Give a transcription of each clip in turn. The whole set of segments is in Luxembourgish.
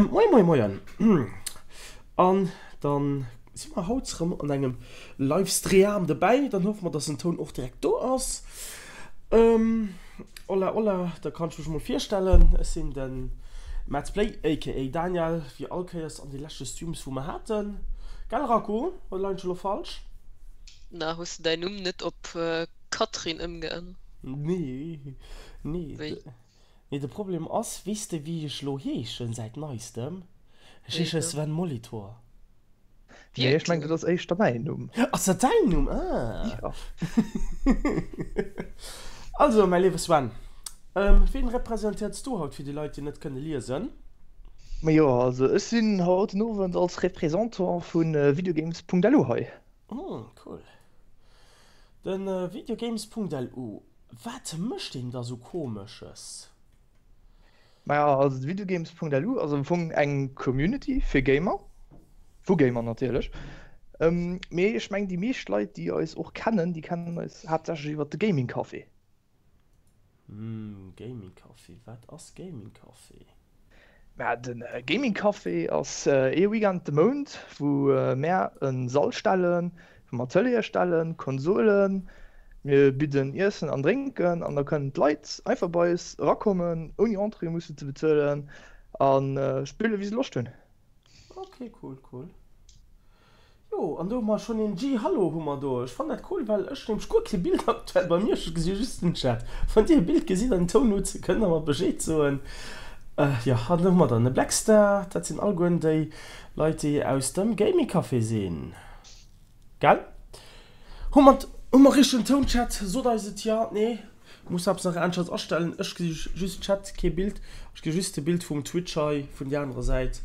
Moien, moien, moien. An dann si mer haut rëm an engem Livestream dobäi. Dann hoffe mer, dass den Toun och direkt do ass. Hola, hola, da kann ech mech mol virstellen. Ech sinn de Madsplay aka Daniel, wéi all Kéiers an de leschte Streams wou mer haten. Gell Rako, oder leien ech elo falsch? Na, hues de däin Numm net op Catherine ëmgeännert? Nee, nee. Wéi? Nee, de Problem ass, weess de wéi ech lo heeschen säit neistem? Ech Wéi heesche dann? Sven Molitor. Nee, ech mengen dat ass éischter mäin Numm. Ass dat däin Numm? Ah. Jo. Also, mäi léiwe Sven, ween representéierts du haut fir déi Leit déi net kënne liesen? Majo, also ech sinn haut den Owend als Représentant vu Videogames.lu hei. Hm, cool. Den Videogames.lu, Wat mécht een da sou komesches? Maja, also de Videogames.lu ass am Fong eng Community fir Gamer, vu Gamer natierlech. Mee ech mengen déi meescht Leit déi eis och kennen, déi kennen eis haaptsächlech iwwert de Gaming Café. Hm, Gaming Café, wat ass Gaming Café? Mä de Gaming Café ass ee Weekend de Mount, wou mär e Sall stellen, wou mer Tëleeë stellen, Konsolen, mir bidden Iessen an Drénken an da kënnen d'Leit einfach bei eis erakommen, ouni Entrée musse ze bezuelen a spille wéi se Loscht hunn. Ok, cool, cool. Jo, an do hu mer schonn een G-Hallo hu mer do. Ech fannen dat cool, well ech nämlech guer kee Bild aktuell bei mir, ech gesi just den Chat. Wann dir e Bild gesitt an den Toun hutt, kënnt der mer Bescheed soen. Jo, an do hu mer dann e Blackstar, dat sinn allegueren déi Leit, déi aus dem Gaming Café sinn, gell? Hu mer, hu mer richtegen Toun, Chat? Sot eis et, jo, nee? Muss eppes nach aneschters astellen, ech gesi just Chat, kee Bild. Ech gesi just de Bild vum Twitch hei vun déi anerer Säit.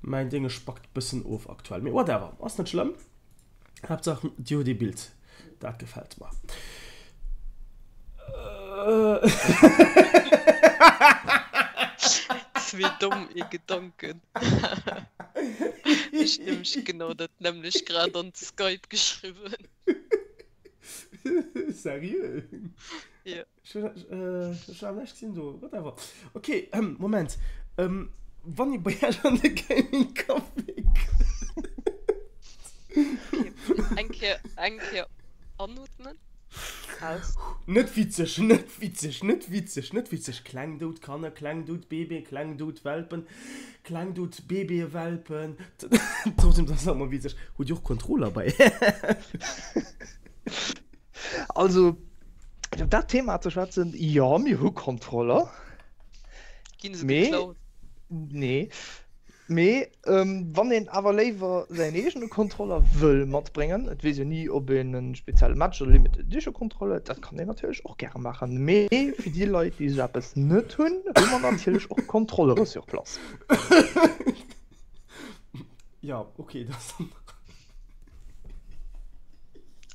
Mäin Dénge spackt bëssen of aktuell, mee whatever, ass net schlëmm. Haaptsaach dir hutt ee Bild, dat gefält mer. Zwee domm, ee Gedanken. Ech hunn nämlech genau dat nämmlecht grad an d'Skype geschriwwen. Seriö? Jo. Ech hu awer näischt gesinn do. Whatever. Ok, Moment. Wann ee bei Iech an de Gaming Café kënnt. Ok, eng Kéier, eng Kéier anootmen. Aus. Net witzeg, net witzeg, net witzeg, net witzeg. Kleng dout Kanner, kleng dout Babyen, kleng dout Welpen, kleng dout Babyewelpen. Trotzdem, dat ass nach ëmmer witzeg. Hutt Dir och Controller bei Iech? Also, fir op dat Thema ze schwätzen, jo, mir hu Kontroller. Ginn se Mee, geklaut? nee. Mee wann een awer léiwer säin eegene Kontroller wëll matbréngen, et weess een ni, ob een e spezielle Match oder Limited Edition Kontroller huet, dat kann een natierlech och gäre maachen. Mee fir déi Leit, déi esou eppes net hunn, hu mer natierlech och Kontrollere sur place. Ja, okay, dat ass dann.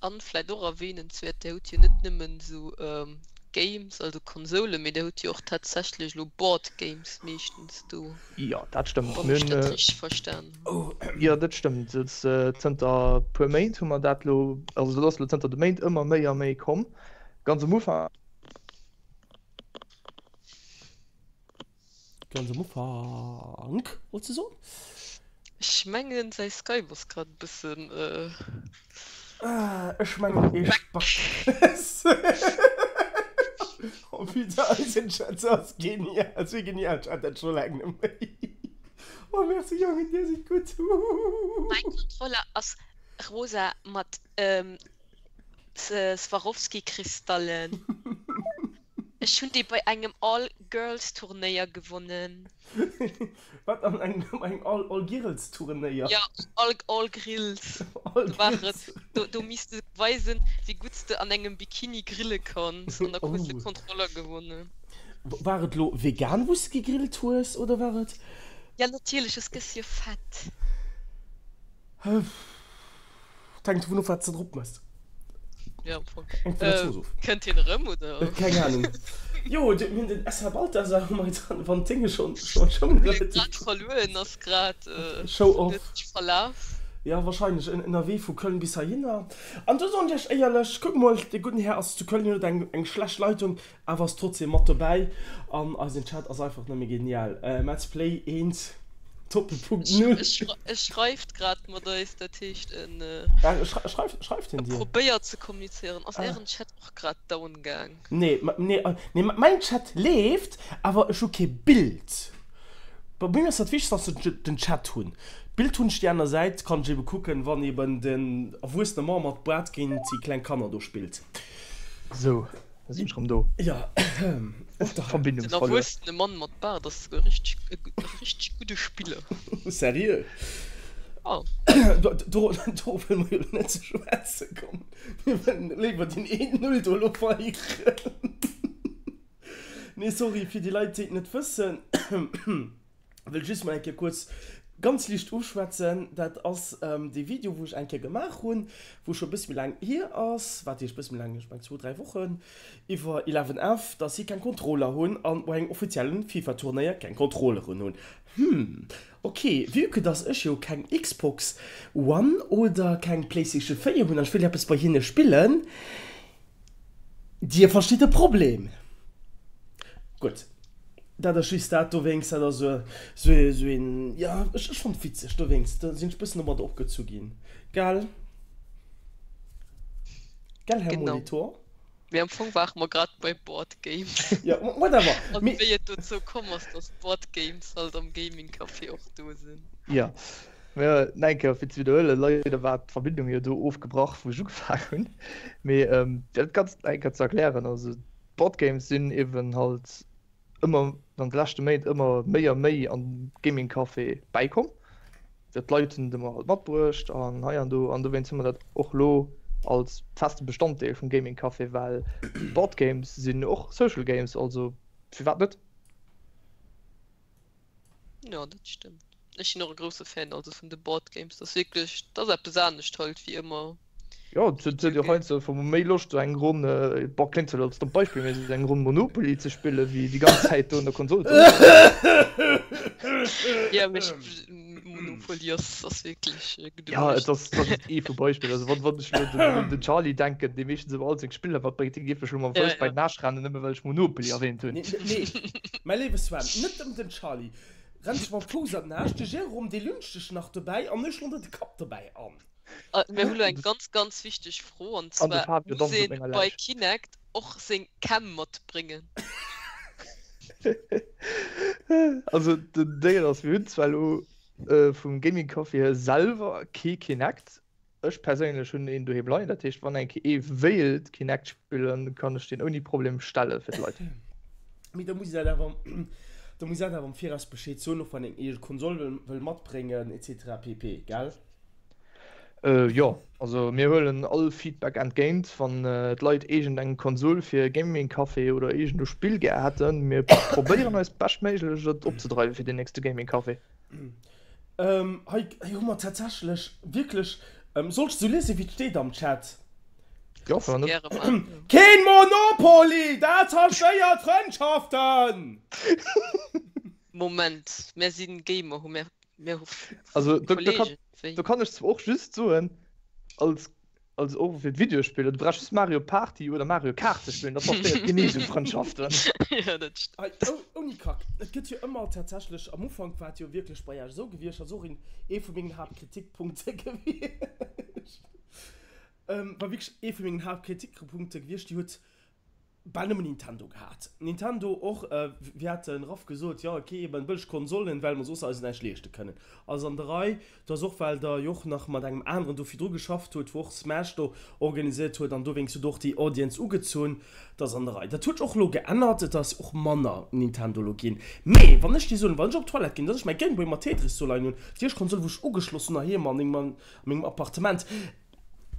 An vläit och erwähnenswäert, där hutt jo net nëmmen esou Games, also Konsolen, mee där hutt jo och tatsächlech elo Board Games meeschtens do. Jo, dat stëmmt. Wann ech dat richteg verstan hunn. Jo, dat stëmmt. Zënter e puer Méint hu mer dat elo, also dat ass elo zënter de Méint ëmmer méi a méi komm. Ganz am Ufank. Ganz am Ufank, wollts de soen? Ech mengen säi Skype ass grad e bëssen. Ech mengen ee spackt. Oh putain, eisen Chat ass genial, esou genial Chat hat ech scho laang net méi. Oh merci Jongen, dir sidd gutt. Mäin Controller ass rosa mat Swarovski-Kristallen. Ech hunn dee bei engem All Girls Turnéier gewonnen. Wat an engem engem All All Girls Turnéier? Jo, All All Grills. All Do war et, Grills. do do misst de weisen, wéi gutt s de an engem Bikini grille kanns an da krus de Oh. Kontroller gewonnen. War et lo vegan wou s de gegrillt hues oder war et? Ja natierlech, soss gëss jo fett. Et hänkt dovun of, wat s de drop mëss. Ja, am Fong. Hänkt vun der Zooss of. Kënnt hien erëm, oder? Keng Ahnung. Jo, mir hunn den SH Balthasar hu mer dran, wann d'Dénge schonn, schonn, schonn Huet relativ. grad verluer, en ass grad, Show off. huet sech verlaf. Jo, wahrscheinlech ënnerwee vu Köln bis heihinner. An do soen ech iech éierlech, kuck mol, dee gudden Här ass zu Köln, hien huet eng eng schlecht Leitung, awer ass trotzdem mat dobäi. An eisen Chat ass einfach nëmme genial. Let's Play 1 Doppelpunkt 0. E schreift grad mat eis, dat heescht en Schreift en dir? probéiert ze kommunizéieren. Ass ären Chat och grad down gaang? Nee, nee, nee, mäin Chat leeft, awer ech hu kee Bild. Bei mir ass dat wichtegst, dass ech den Chat hunn. D'Bild hunn ech déi aner Säit, kann ech eben kucken, wann eben den erwuessene Mann mat Boart géint déi kleng Kanner do spillt. Sou, da sinn ech rëm do. Jo, och der. Verbindung Den verluer. erwuessene Mann mat Baart ass souguer richteg, e richteg gudde Spiller. Seriö? Jo. Do, do wëlle mer jo elo net ze schwätze kommen. Mir wëllen léiwer deen een Null do elo feieren. Nee sorry, fir déi Leit déi et net wëssen, wëll ech just mol eng Kéier kuerz ganz liicht uschwätzen. Dat ass dee Video wou ech eng Kéier gemaach hunn, wou scho e bësse méi laang hier ass, wat heescht bësse méi laang, ech meng zwou, dräi Wochen, iwwer Eleven F, dass si keng Controller hunn an bei engem offiziellen FIFA Turnéier keng Controlleren hunn. Hm, ok, vue que dass ech jo keng Xbox One oder keng Playstation 4 hunn an ech wëll eppes bei hinne spillen, Dir verstitt de Problem. Gutt, dat ass just dat dowéinst, dat ass esou esou een, jo, ech ech fonnt witzeg dowéinst, do sinn ech bëssen domadder opgezu ginn, gell? Gell, Här Genau. Molitor? Mee am Fong ware mer grad bei Board Games. Jo, whatever. An wéi et dozou komm ass, dass Board Games halt am Gaming Café och do sinn. Jo, Mä nach eng Kéier fir ze widderhuelen, leider war d'Verbindung jo do ofgebrach, wou ech ugefaangen hunn. Mee fir dat Ganzt nach eng Kéier ze erklären, also d'Boardgames sinn eeben halt ëmmer an de leschte Méint ëmmer méi a méi an Gaming Café bäikomm. D'Leit hunn et ëmmer halt matbruecht an hei an do an dowéinst hu mer dat och elo als feste Bestanddeel vum Gaming Café, well Boardgames sinn och Social Games, also firwat net? Jo, dat stëmmt. Ech sinn och e grousse Fan also vun de Board Games. Dat ass wierklech, dat ass eppes anescht halt wéi ëmmer. Jo, et huet jo heiansdo einfach mol méi Loscht esou eng Ronn, boah, kléngt zwar elo als dommt Beispill, mee esou eng Ronn Monopoly ze spillen, wéi déi ganz Zäit do un der Konsol ze sëtzen. Jo, mee ech, Monopoly ass, ass wierklech e gudde Ja, et Beispill. ass, dat ass just ee vu Beispiller. Also wann, wann ech elo den, un den Charlie denken, dee meeschtens ëmmer all seng Spiller matbréngt, dee géif mech elo mam Ja, Fouss bei ja. den Aarsch rennen, nëmme well ech Monopoly erwähnt hunn. Nee, nee, Mäi léiwe Sven, net ëm den Charlie rennt sech mam Fouss an den Aarsch, de Jérôme dee lyncht dech nach dobäi an ech schloen der de Kapp dobäi an. Mir hu lo eng ganz ganz wichteg Fro, an An de zwar, Fabio Muss danzt op een menger bei Läich. Kinect och seng Cam matbréngen? Also den Déngen ass, mir hunn zwar elo vum Gaming Coffee hier selwer kee Kinect, Ech perséinlech hunn een doheem leien, dat heescht wann eng Kéier ee wéilt Kinect spillen, kann ech deen ouni Problem stelle fir d'Leit. Mee da muss een dat awer, da muss een dat awer am Viraus Bescheed soen, och wann een eng eege Konsol wëll matbréngen etc pp, gell? Jo, also mir huelen all Feedback entgéint. Wann d'Leit iergend eng Konsol fir e Gaming Café oder iergend e Spill gär hätten, mir probéieren eist beschtméiglech et opzedreiwe fir den nächste Gaming Café. Ähm, hei, hei hu mer tatsächlech wierklech, ähm, soll ech esou liesen, wéi et steet am Chat? Jo, firwat net? Gäre maachen, jo. Keen Monopoly! Dat zerstéiert Frëndschaften! Moment, mär si Gamer, hu mär, mär hu Also, do, do kann, Kollegen, wéi? do kann ech zwar och just soen, als Also och fir d'Videospiller, du brauchs just Mario Party oder Mario Kart ze spillen, dat zerstéiert genee sou Frëndschaften. Ja, dat stimmt. Hei, ouni Kack, et gëtt jo ëmmer tatsächlech, am Ufank war et jo wierklech bei Iech esou gewiescht, ass och een ee vu mengen Haaptkritikpunkte gewiescht, war wierklech ee vu mengen Haaptkritikpunkte gewiescht, déi huet bal nëmmen Nintendo gehat. Nintendo och, wéi hat den Raff gesot, jo ok, eben bëlleg Konsolen, well mer soss eis näischt leeschte kënnen. Ass an der Rei. Do ass och, well der jo och nach mat engem aneren do virdru geschafft huet, wou och Smash do organisiert huet an dowéinst huet och déi Audience ugezunn. Dat ass an der Rei. Dat huet sech och elo geännert, et ass och manner Nintendo elo ginn. Mee wann ech dir soen, wann ech op d'Toilette ginn, dass ech mäi Gameboy mat Tetris do leien hunn, déi éischt Konsol wou ech ugeschloss hunn heiheem an mengem Appartement,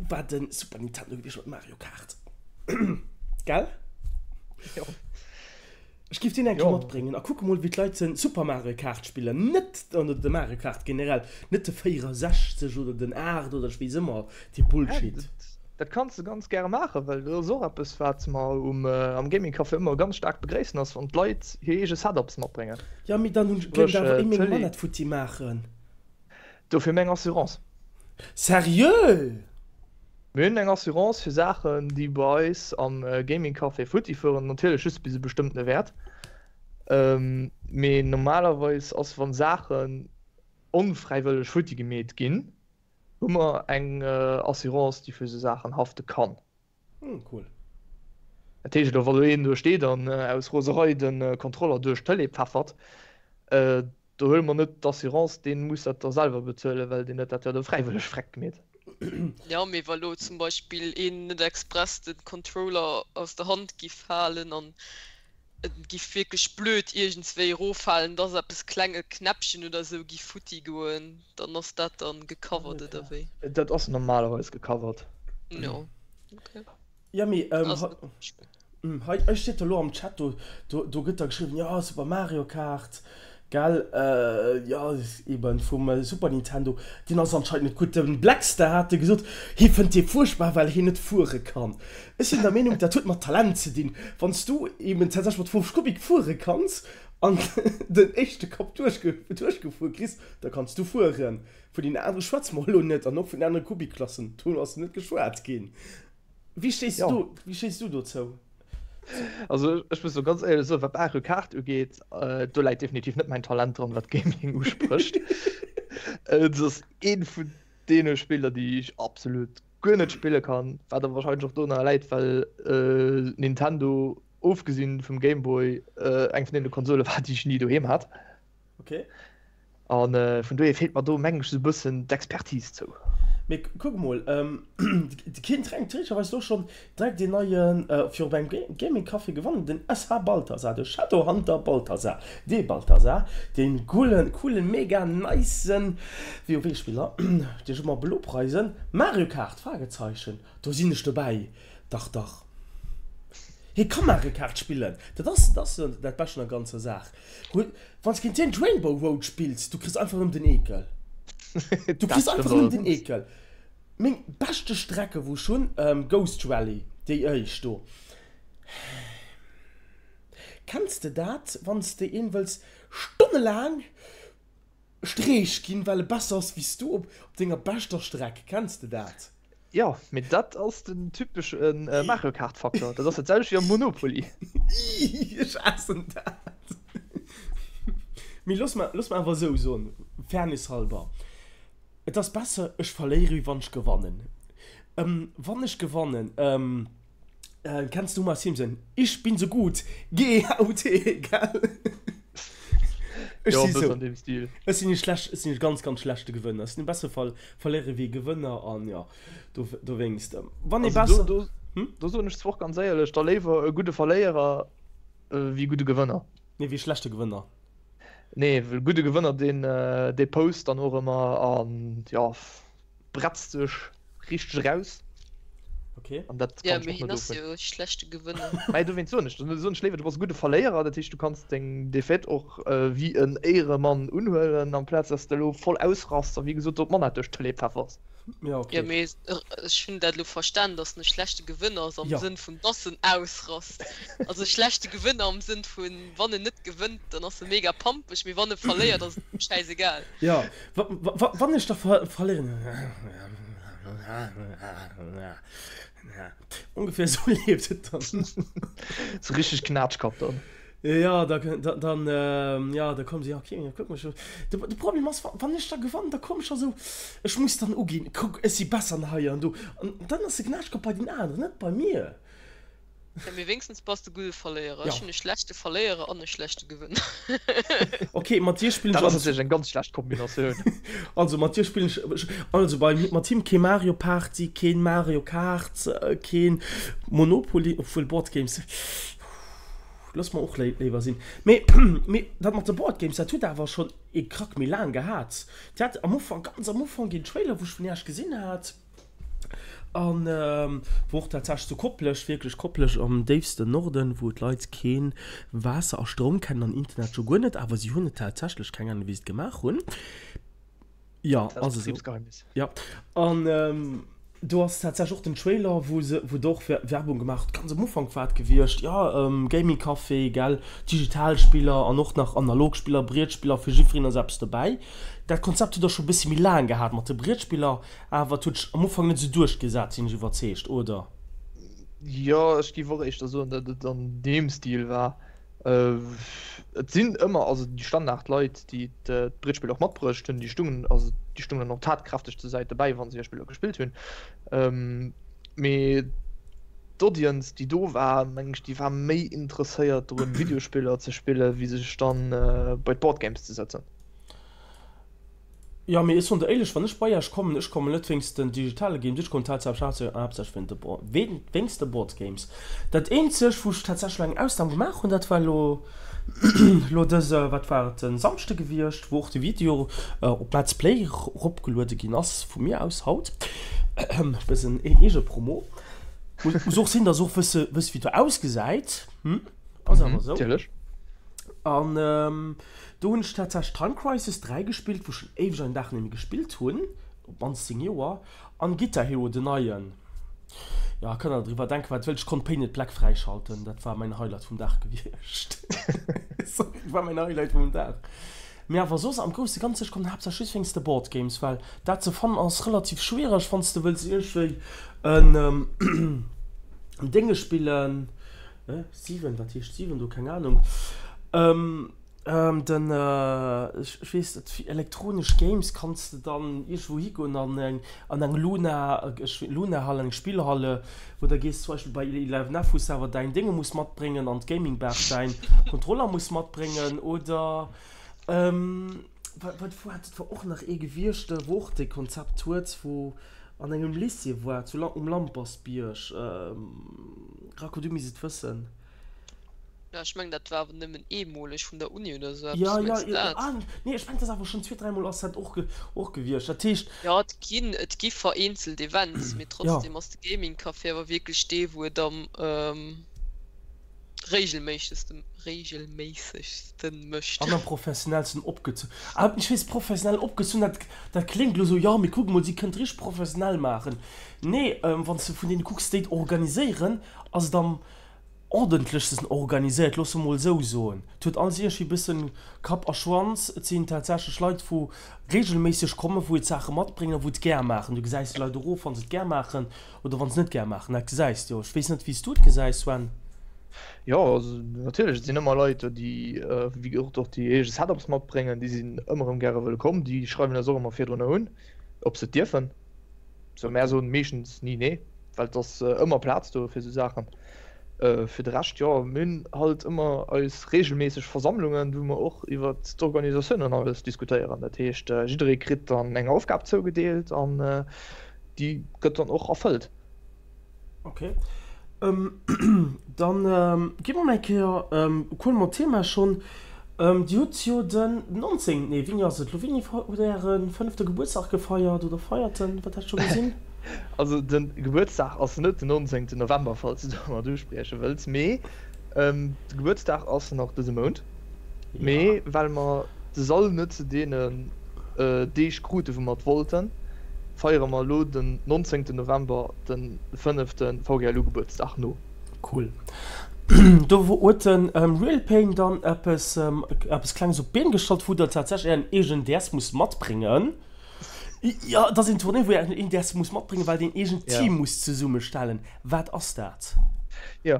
War den Super Nintendo gewiescht mat Mario Kart. Gell? Jo. Ech giff deen eng Kéier Jo. matbréngen a kucke mol wéi d'Leit den Super Mario Kart spillen. Net, oder de Mario Kart generell, net de 64 oder den 8 oder ech weess ëmmer, dee Ja, Bullshit. dat, dat kanns de ganz gäre maachen, well dat ass och eppes wat mer um, am Gaming Café ëmmer ganz staark begréissen, ass wann d'Leit hir eege Setups matbréngen. Ja, mee dann hunn, kéint Spréch, awer ee meng Tëlee. Manett futti maachen. Dofir meng Assurance. Seriö? Mir hunn eng Assurance fir Saachen, déi bei eis am Gaming Café futti fueren, natierlech just bis e bestëmmtene Wäert. Mee normalerweis ass, wann Saachen onfräiwëlleg futti gemeet ginn, hu mer eng Assurance, déi fir esou Saachen hafte kann. Hm, cool. Dat heescht elo, wa lo een do steet an aus Roserei de Kontroller duerch d'Tëlee pfeffert, Do huele mer net d'Assurance, deen muss dat da selwer bezuelen, well deen huet dat jo do fräiwëlleg freck gemeet. Jo, mee wa lo zum Beispill een net express de Controller aus der Hand giff halen an et giff wierklech blöd iergendswéi eroffalen, dass eppes kleng, e Knäppchen oder sou giff futti goen, dann ass dat dann gecovert oder wéi? Dat ass normalerweis gecovert. Jo, ok. Jo, mee Hei hei steet elo am Chat, do do do gëtt da geschriwwen, jo Super Mario Kart, gell, jo eben vum Super Nintendo, deen ass anscheinend net gutt. Den Blackstar hat gesot, hie fënnt dee fuerchtbar, well hien net fuere kann. Ech sinn der Meenung, dat huet mat Talent ze dinn. Wann s du eben tatsächlech mat 50 Kubik fuere kanns an den éischte Kapp duerchge duerchgefuer kriss, da kanns du fueren. Vun deenen anere schwätze mer elo net an och vun den anere Kubikklassen, do ass net geschwat ginn. Wéi stéis du, wéi stéis du dozou? Also ech muss lo ganz éierlech soen, wat Mario Kart ugeet, do läit definitiv net mäin Talent dran, wat Gaming usprécht. Et ass eent vun deene Spiller, déi ech absolut guer net spille kann, wat awer wahrscheinlech och dorunner läit, well Nintendo, ofgesinn vum Game Boy, eng vun deene Konsole war, déi ech ni doheem hat. Okay. An vun dohier feelt mer do, mengen ech, esou e bëssen d'Expertise zou. Mee kuck emol, de Kind renkt theoretescherweis elo schonn direkt een neien, fir op engem Gaming Café gewannen, den SH Balthasar, de Shadowhunter Balthasar, dee Balthasar, dee coolen, coolen, mega nicen WoW-Spiller, deen ech ëmmer belopreisen. Mario Kart? Fragezeichen, do sinn ech dobäi, dach, dach, hie ka Mario Kart spillen, dat ass, dat ass dat Bescht un der ganzer Saach. Wann s géint hien d'Rainbow Road spills, du kriss einfach nëmmen den Eekel. Du kriss einfach nëmmen den Eekel. Meng beschte Strecke wou ech hunn, Ghost Rally, déi éischt do. Kenns de dat, wann s de een wëlls stonnelaang Streech ginn, well e besser ass wéi s du op denger beschter Streck? Kenns de dat? Jo, mee dat ass den typesche Mario Kart Faktor. Dat ass dat selwecht wéi am Monopoly. Ih, ech haassen dat. Mee looss mer, looss mer awer esou soen, Fairness halber, et ass besser ech verléiere wéi wann ech gewannen. Wann ech gewannen, kenns de Homer Simpson, Ich bin so gut, G-A-U-T, gell? Ech Jo, si e bëssen sou. an deem Stil. Ech sinn e schlecht, ech sinn e ganz, ganz schlechte Gewënner. Ech sinn e besser Ver Verléierer wéi Gewënner an jo, do, dowéinst, wann ee Also do, besser, do, hm? do soen ech zwar och ganz éierlech, da léiwer e gudde Verléierer wéi e gudde Gewënner. Nee, wéi e schlechte Gewënner. Nee, well e gudde Gewënner, deen, dee post dann och ëmmer an, jo, bretzt sech richteg eraus. Okay. An dat Ja, kann ech mee och hien net ass ofhuelen. jo e schlechte Gewënner. Mä dowéinst soen ech, dann soen ech léiwer, du bass e gudde Verléierer, dat heescht, du kanns deng Defaite och wéi en Éieremann unhuelen, amplaz dass de elo voll ausrasts a wéi gesot do d'Manette duerch d'Tëlee pfeffers. Ja, okay. Ja, mee ech hunn dat elo verstan, dass en e schlechte Gewënner ass am Ja. Sënn vun, dass en ausrast. Also e schlechte Gewënner am Sënn vun, wann en net gewënnt, dann ass e mega pampeg, mee wann e verléiert, ass et em schäisegal. Ja, wann ech da verléieren, ongeféier esou leeft et dann. Sou richteg Knatschkapp dann. Jo, da, dann, jo, da kommen se, jo, okay, kuck mol, de Problem ass, wann ech da gewannen, da komm ech da sou, ech muss dann uginn, kuck, ech si besser an hei an do, an dann ass de Knatschkapp bei den aneren, net bei mir. Ja, mee wéinstens bass de gudde Verléierer. Ja. Ech hunn e schlechte Verléierer an e schlechte Gewënner. Okay, mat dir spillen Dat ech ass also. natierlech eng ganz schlecht Kombinatioun. Also mat dir spillen ech, also bei mat him kee Mario Party, keen Mario Kart, keen Monopoly, obwuel Board Games loosse mer och léiwer sinn. Mee mee dat mat de Board Games, dat huet awer schonn ee Krack méi laang gehat. Dir hat am Ufank, ganz am Ufank een Trailer, wou ech vun iech gesinn hat. An wou och tatsächlech zu Koplescht, wierklech Koplescht am déifsten Norden, wou d'Leit kee Waasser a Stroum kennen an Internet scho guer net, awer si hunn et tatsächlech, keng Ahnung wéi se et gemaach hunn, jo Dat ass ass esou, Betribsgeheimnis. jo an. Do ass tatsächlech och den Trailer, wou se, wou der och Werbung gemaach hutt, ganz am Ufank war et gewiescht, jo, Gaming Café, gell, digital Spiller an och nach analog Spiller, Brietspiller, fir jiddwereen ass eppes dobäi. Dat Konzept hutt der scho e bëssi méi laang gehat mat de Brietspiller, awer et huet sech am Ufank net esou duerchgesat, sinn ech iwwerzeegt, oder? Jo, ech géif och éischter soen, datt et an deem Stil war. Et sinn ëmmer, also déi Standardleit, déi d'Brettspiller och matbruecht hunn, déi stungen, also déi stungen dann och tatkräfteg zur Säit dobäi, wa se hir Spiller gespillt hunn. Mee d'Audience, déi do war, mengen ech, déi war méi interesséiert drun, Videospiller ze spillen, wéi sech dann bei d'Boardgames ze sëtzen. Jo, mee ech soen der éierlech, wann ech bei iech kommen, ech kommen net wéinst den digitale Games, ech kommen tatsächlech haaptsächlech wéint de wéinst de Board Games. Dat eenzegt, wou ech tatsächlech elo eng Ausnam gemaach hunn, dat war elo elo dëse, wat war et, de Samschde gewiescht, wou och de Video op Let's Play eropgeluede ginn ass, vu mir aus haut, e bëssen Eegepromo. Muss och sinn, dass och wësse wëss wéi et do ausgesäit, hm, ass awer esou. Natierlech. An Do hunn ech tatsächlech Time Crisis 3 gespillt, wou ech schon éiweg an den Dag net méi gespillt hunn, op d'mannst 10 Joer, an Guitar Hero, den neien. Jo, kënnt der driwwer denken wat wëllt, ech konnt Paint It Black fräischalten, dat war mäin Highlight vum Dag gewiescht. Sorry, dat war mäin Highlight vum Dag. Mee awer soss am grousse Ganze, ech kommen haaptsächlech just wéinst de Board Games, well dat ze fannen ass relativ schwiereg, wann s de wëlls iergendwéi en Dénge spillen, 7, wat heescht 7 do, keng Ahnung. Den, ech weess net, fir elektronesch Games kanns de dann iergendwou higoen an eng, an eng Luna, Luna-Hal, eng Spillhalle, wou da gees zum Beispill bei Eleven F, wou s de awer däin Dénge muss matbréngen an d'Gaming Bar däin Controller muss matbréngen oder wat, wat war et, et war och nach ee gewiescht, wou och dee Konzept huet, wou an engem Lycée war, zu um Lampersbierg, Rako, du misst et wëssen. Ja, ech mengen dat war awer nëmmen eemoleg vun der Uni oder esou eppes, Ja, ja, mengs de dat? ah, nee, ech mengen dat ass awer schonn zweet, dräimol ass dat och ge, och gewiescht. Dat heescht. Jo, et ginn, et gi vereenzelt Events, mee Ja. trotzdem ass de Gaming Café awer wierklech dee wou et am regelméissegsten, regelméissegsten mécht. An am professionellsten opgezunn. Ah, ech weess, professionell opgezunn, dat, dat kléngt elo esou, jo, mee kuck emol, si kënnt richteg professionell maachen. Nee, wann s de vun deene kucks, déi et organiséieren, ass et am ordentlechsten organiséiert, loosse mol esou soen. Et huet alles iergendwéi e bëssen Kapp a Schwanz. Et sinn tatsächlech Leit, wou regelméisseg kommen, wou et Saache matbréngen a wou et gär maachen. Du gesäis déi Leit och of, wa se et gär maachen oder wa se et net gär maachen. Dat gesäis de jo. Ech weess net, wéi s du et gesäis, Sven. Jo, also natierlech, et sinn ëmmer Leit do, déi, wéi gesot, och déi eege Setups matbréngen. Déi sinn ëmmer erëm gäre wëllkomm. Déi schreiwen eis och ëmmer virdrunner un, ob se et dierfen. Sou, mär soen meeschtens ni nee, well et ass ëmmer Plaz do fir sou Saachen. Fir de Rescht, jo, mir hunn halt ëmmer eis reegelméisseg Versammlungen, wou mer och iwwer d'Organisatioun an alles diskutéieren. Dat heescht, jidderee kritt dann eng Aufgab zougedeelt an déi gëtt dann och erfëllt. Ok, dann gi mer mol eng Kéier, kuele mer d'Thema schonn. Dir hutt jo den 19, nee wéini ass et elo, wéini hutt der äre fënnefte Gebuertsdag gefeiert oder feiert en, wat hat ech do gesinn? Also de Gebuertsdag ass net den 19 November, falls de domat usprieche wëlls, mee de Gebuertsdag ass nach dëse Mount. Mee well mer de Sall net zu deenen Deeg kruten, wou mer et wollten, feiere mer elo den 19 November de fënnefte VGLU-Gebuertsdag no. Cool. Do huet de Realpain dann eppes eppes Klenges op d'Been gestallt, wou der tatsächlech ären eegenen DS musst matbréngen. Jo, et ass een Tournée, wou een DS muss matbréngen, well deen eegent Team muss zesummestellen. Wat ass dat? Jo,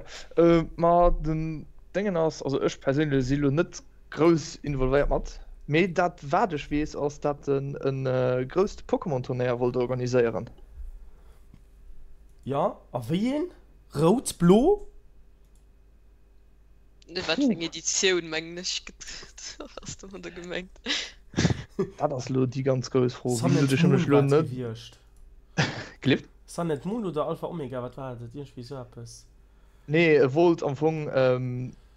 ma den Déngen ass, also ech perséinlech si lo net grouss involvéiert mat, mee dat wat ech weess ass dat en e grousst Pokémon Turnéier wollt organiséieren. Jo, a wéi een? Rout, blo? Wat fir eng Editioun mengen ech ass domadder gemengt? Dat ass lo déi ganz grouss Fro. Sun and Moon war et gewiescht. Gelift? Sun and Moon oder Alpha Omega, wat war et? Iergendwéi esou eppes. Nee, e wollt am Fong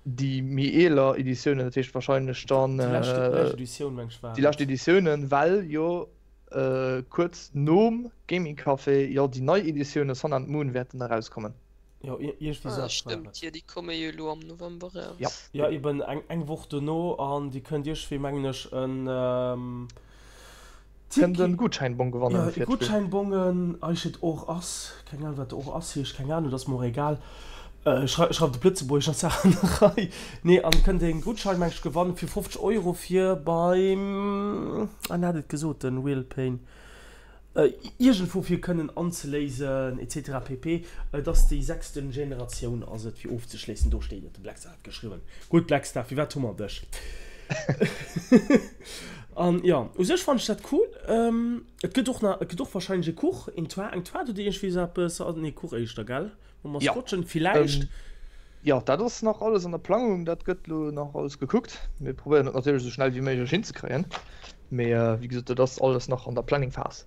déi méi eeler Editiounen, dat heescht wahrscheinlech dann déi lescht Editioun, meng ech, war et. Déi lescht Editiounen, well jo kuerz nom Gaming Café jo déi nei Editioune Sun and Moon wäerten erauskommen. Jo, iergendwéi esou eppes war et. Stëmmt, jo, déi komme jo elo am November eraus. Jo. Jo, eben eng Woch dono, an déi kënnt iergendwéi, mengen ech, en. Kënnt en Gutschäinbong gewannen fir d'Spill. Gutschäinbongen, eichet och ass, keng Ahnung wat och ass heescht, keng Ahnung, dat ass mer och egal. Schreift op Lëtzebuergesch an d'Saachen erei. Nee, an kënnt een Gutschein meng ech gewannen fir 50 Euro fir beim, ah en hat et gesot, den Real Pain, iergendwou fir kënnen anzeléisen etc pp. Et ass déi sechsten Generatioun ass et fir ofzeschléissen, do steet et, de Blackstar hat geschriwwen. Gutt Blackstar, firwat hu mer dech? An jo, u sech fannen ech dat cool. Et gëtt och nach, et gëtt och wahrscheinlech e Kuch, een Toit, eng Toart oder iergendwéi esou eppes, nee Kuch éischter, gell? Mam Maskottchen villäicht. Jo, dat ass nach alles an der Plangung, dat gëtt elo nach alles gekuckt. Mir probéieren et natierlech esou schnell wéi méiglech hinzekréien, mee wéi gesot, dat ass alles nach an der Planningphas.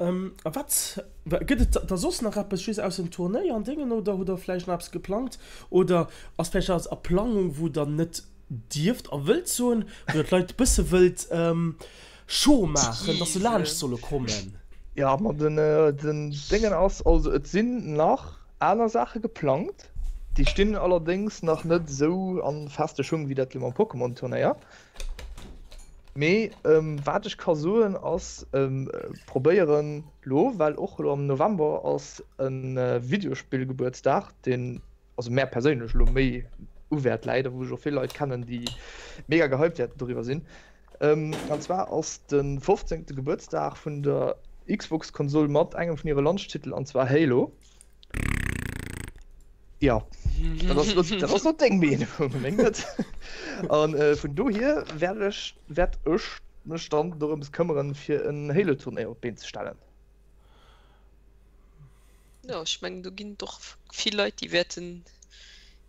A wat, gëtt et da soss nach eppes, just ausser den Turnéier an Déngen, oder hutt der vläicht nach eppes geplangt oder ass vläicht eppes a Plangung, wou der net dierft a wëllt soen, wou der d'Leit e bësse wëllt scho maachen, dass se laanscht solle kommen? Jo, ma den Déngen ass, also et sinn nach aner Saache geplangt, déi stinn allerdéngs nach net esou a feste Schung wéi dat elo mam Pokémon-Turnéier. Mee wat ech ka soen ass, probéieren lo, well och lo am November ass e Videospillgebuertsdag, deen also mär perséinlech lo méi u wäert läit a wou ech och vill Leit kennen, déi mega gehypt wäerten doriwwer sinn. An zwar ass de 15. Gebuertsdag vun der Xbox-Konsol mat engem vun hire Launch-Titel, an zwar Halo. Ja, dat ass lo, dat ass lo deng Meenung, meng net. An äh, vun dohier wäert ech, wäert ech mech dann dorëms këmmeren, fir en Halo-Turnéier op d'Been ze stellen. Ja, ech mengen do ginn et och vill Leit, déi wäerten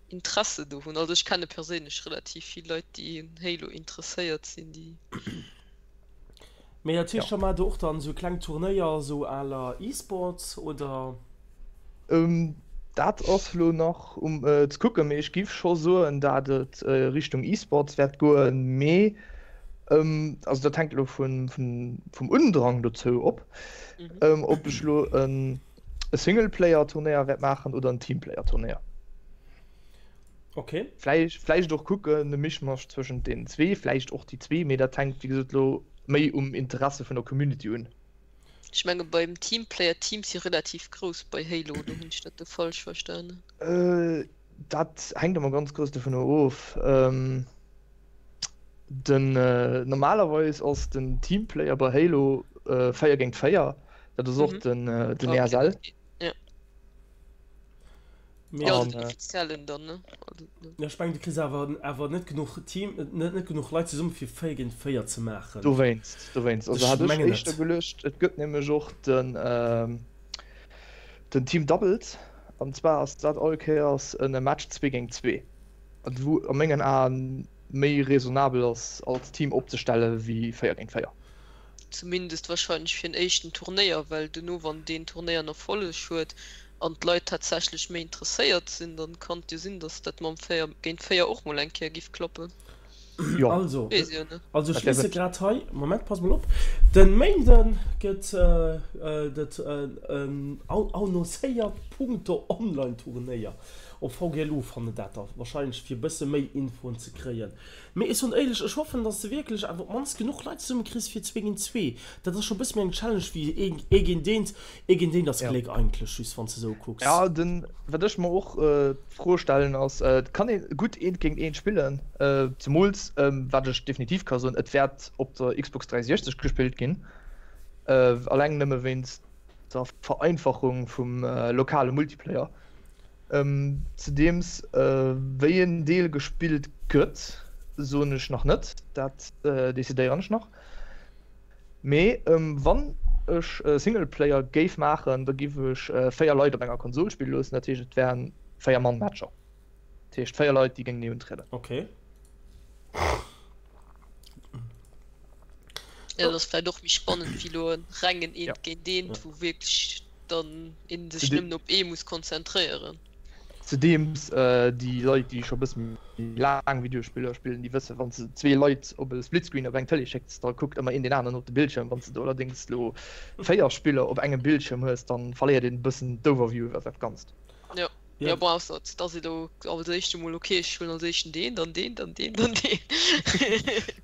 Interesse do hunn. Also ech kenne perséinlech relativ vill Leit, déi un Halo interesséiert sinn, déi. Mee dat heescht, da maacht der och dann esou kleng Turnéier, esou à la E-Sports, oder? Dat ass lo nach um ze kucken, mee ech giff scho soen, dat et Richtung E-Sports wäert goen, mee also dat hänkt elo vum Undrang dozou op, ob ech lo e Singleplayer-Turnéier wäert maachen oder en Teamplayer-Turnéier. Okay. Vläicht, vläicht och kucken, e Mischmasch zwëschent deenen zwee, vläicht och déi zwee, mee dat hänkt wéi gesot elo méi um Interesse vun der Community un. Ech menge beim Teamplayer, d'Teams si relativ grouss bei Halo, oder hunn ech dat do falsch verstanen? Dat hänkt ëmmer ganz grouss dovunner of. Den, normalerweis ass den Teamplayer bei Halo 4 géint 4, dat ass och den, den ESL. Ja. Ja, also den offiziellen dann, ne? Also, ne. Ja, ech mengen, du kriss awer, awer net genuch Team, net, net genuch Leit zesummen, fir 4 géint 4 ze maachen. Dowéinst, dowéinst. Also Ech hat ech mengen éischter et. geluecht, et gëtt nämlech och den, den Team Doubles, an zwar ass dat all Kéiers en Match zwee géint zwee, wat wou a mengen Aen méi raisonnabel ass als Team opzestelle wéi 4 géint 4. Zumindest wahrscheinlech fir en éischten Turnéier, well dono wann deen Turnéier en Erfolleg huet an d'Leit tatsächlech méi interesséiert sinn, dann kann et jo sinn, dass dat mam 4 géint 4 och mol eng Kéier giff klappen. Jo. Also, Weess jo net. also ech liese grad hei, Moment, pass mol op, den Méinden gëtt dat annoncéiert, punkto Online-Turnéier op VGLU fannt der dat da wahrscheinlech fir bësse méi Infoen ze kréien. Mee ech soen éierlech, ech hoffen, dass de wierklech awer op d'mannst genuch Leit zesumme kriss fir zwee géint zwee. Dat ass scho e bësse méi eng Challenge wéi ee géint eent. Ee géint eent ass Ja. Gléck eigentlech just, wann s de esou kucks. Ja, den, wat ech mer och d'Fro stellen ass, et kann ee gutt eent géint eent spillen, zemools, wat ech definitiv ka soen, et wäert op der Xbox 360 gespillt ginn, alleng nëmme wéinst der Vereinfachung vum lokale Multiplayer. Zudeems wéi en Deel gespillt gëtt, soen ech nach net, dat decidéieren ech nach. Mee wann ech e Singleplayer géif maachen, da géif ech 4 Leit op enger Konsol spille loossen, dat heescht et wären 4 Mann Matcher, dat heescht 4 Leit déi géintenee untrieden. Ok. Jo, dat ass vläicht och méi spannend wéi elo e rengen Eent géint Eent, wou wierklech dann een sech nëmmen op ee muss konzentréieren. Zudeems déi Leit, déi scho bësse méi laang Videospiller spillen, déi wëssen, wann s de zwee Leit op e Splitscreen op eng Tëlee schécks, da kuckt ëmmer een deen aneren op de Bildschierm. Wann s de do allerdéngs elo 4 Spiller op engem Bildschierm hues, da verléiert een e bëssen d'Overview iwwer dat Ganzt. Jo. Ja, bon, ausser et ass ee lo als éischt emol, ok, ech huelen als éischten deen, dann deen, dann deen, dann deen.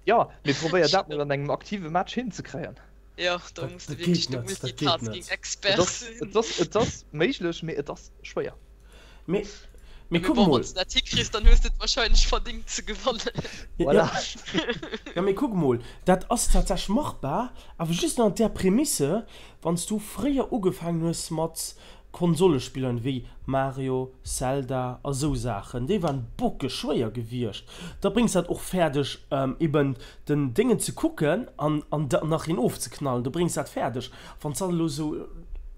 Jo, mee probéier dat mol an engem aktive Match hinzekréien. Jo, da muss de wierklech de Multitasking-Expert sinn. Et ass, et ass méiglech, mee et ass schwéier. Mee, mee kuck mol. Wann s de dat hikriss, dann hues de et wahrscheinlech verdingt ze gewannen. Voilà. Jo, mee kuck mol, dat ass tatsächlech machbar, awer just ënnert där Prämisse, wann s du fréier ugefaangen hues mat Konsolespillern wéi Mario, Zelda a sou Saachen, déi waren bockeg schwéier gewiescht. Da bréngs dat och fäerdeg eben den Déngen ze kucken an an nach een ofzeknallen. Du bréngs dat fäerdeg. Wann s dann elo sou,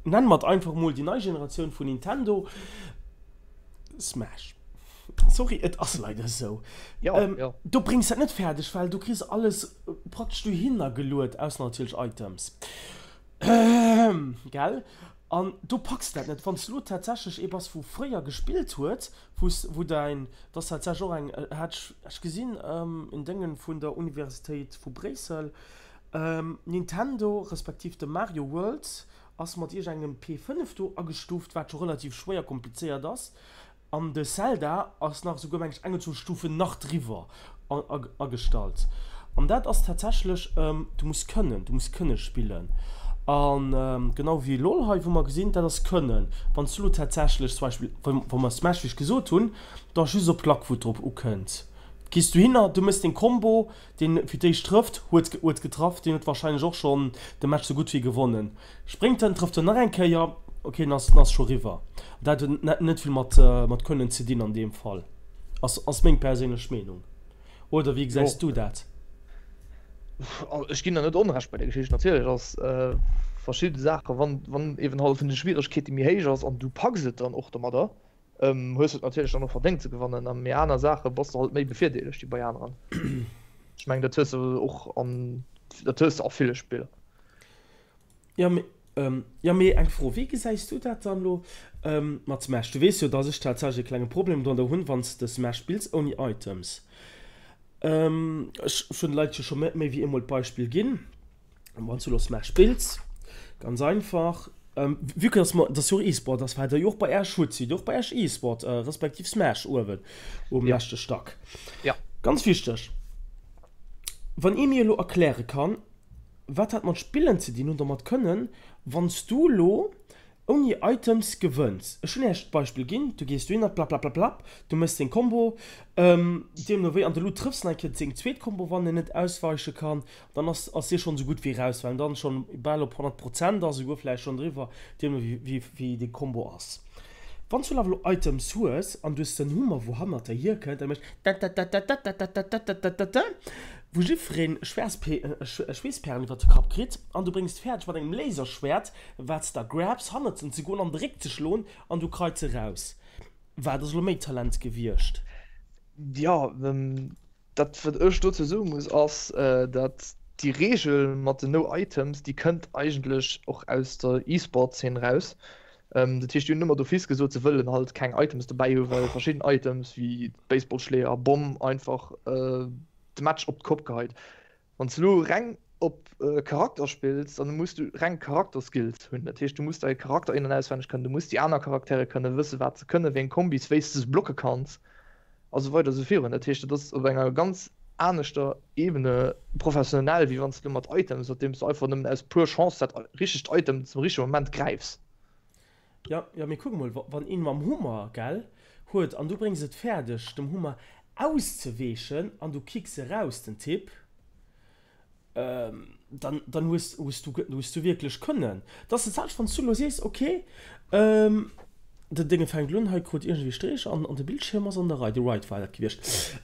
nenn mer et einfach mol déi nei Generatioun vun Nintendo, Smash, sorry et ass leider sou, do bréngs dat net fäerdeg, well du kriss alles praktesch dohinner geluet, ausser natierlech Items, gell? An do packs de dat net. Wann s de elo tatsächlech ee bass, wou fréier gespillt huet, wou s, wou däin, dat ass tatsächlech och eng, hat ech, ech gesinn en Déngen vun der Universitéit vu Bréissel, Nintendo respektiv de Mario World ass mat iergendengem P5 do agestuuft, wat scho relativ schwéier komplizéiert ass. An de Zelda ass nach esouguer, meng ech, eng oder zwou Stufen nach driwwer agestallt. An dat ass tatsächlech, du muss kënnen, du muss kënne spillen. A genau wéi LoL hei, wou mer gesinn, dat ass kënnen. Wann s du elo tatsächlech zum Beispill, wa mer Smash, wéi ech gesot hunn, da just op Luck, wou et drop ukënnt, gees dohinner, du méchs deng Combo, deen fir d'éischt trëfft, huet huet getraff, deen huet warscheinlech och schonn de Match sou gutt wéi gewonnen. Spréngt en, trëfft en nach eng Kéier, ok, en ass en ass scho riwwer. Dat huet net net vill mat mat Kënnen ze dinn an deem Fall, ass ass meng perséinlech Meenung. Oder wéi gesäis du dat? Ech ginn der net Onrecht bei der Geschicht. Natierlech ass verschidde Saache wann wann eben halt vun de Schwieregkeete méi héich ass an du packs et dann och domadder, hues du et natierlech dann och verdéngt ze gewannen. A méi aner Saache bass de halt méi bevirdeelegt wéi bei aneren. Ech mengen dat hues de och an dat hues de a ville Spiller. Jo mee, jo mee eng Fro, wéi gesäis du dat dann elo mat Smash? Du weess jo dass ech tatsächlech e klenge Problem domadder hunn wanns de Smash spills ouni Items. Ech hunn de Leit jo scho méi wéi eemol d'Beispill ginn, wanns du elo Smash spills, ganz einfach, vue que dass mer, dass jo och E-Sport ass, wat der jo och bei Äech hutt, sidd jo och bei Äech E-Sport respektiv Smash uewen um leschte Stack. Ganz wichteg, wann ee mir elo erkläre kann, Wat dat mat Spillen ze dinn huet a mat Kënnen, wann s du elo ouni Items gewënns. Ech hunn Iech d'Beispill ginn, du gees dohinner, plaplaplaplap, du méchs deng Combo, deemno wéi, an de Lou trëffs nach eng Kéier seng zweet Combo, wann en net ausweiche kann, dann ass ass hie schonn esou gutt wéi raus, well en dann schonn bal op 100 Prozent ass, esouguer vläicht schonn driwwer, deemno wéi wéi déi Combo ass. Wann s du awer elo Items hues an du hues den Hummer wou hannert der hier kënnt a mécht dädädädädädädädädädädä wou jiddwereen Schweesspären iwwert de Kapp kritt an du bréngs fäerdeg mat engem Laserschwäert wat s da grabs hannert en ze goen an de Réck ze schloen an du kreits e raus. Wat ass elo méi Talent gewiescht? Jo, Dat wat ech dozou soe muss ass, dat déi Reegel mat den No Items, déi kënnt eigentlech och aus der E-Sport Zeen raus. Dat heescht déi hunn ëmmer d'office gesot, se wëllen halt keng Items dobäi hu well verschidden Items wéi Baseballschléier, Bomm einfach de Match op d'Kopp geheit. Wann s de lo reng op Charakter spills, dann muss du reng Charakterskills hunn. Dat heescht du muss däi Charakter in an auswenneg kënnen, du muss déi aner Charaktere kënnen, wësse wat se kënnen, wéi eng Kombis, wéi s de se blocke kanns. A sou weider a sou virun. Dat heescht, dat ass op enger ganz aneschter Ebene professionell, wéi wann s de mat Items, mat deem s du einfach nëmmen aus puer Chance dat richtegt Item zum richtege Moment gräifs. Jo, jo, mee kuck emol, wann een mam Hummer, gell, huet an du bréngs et fäerdeg, dem Hummer auszeweechen an du kicks eraus den Typ, dann, dann hues, hues du, hues du wierklech kënnen. Dat ass dat selwecht, wann s du elo sees, okay, den Dénge fänkt elo un, hei krut iergendwéi Stréch an, an de Bildschierm ass an der Rei, de Right war dat gewiescht.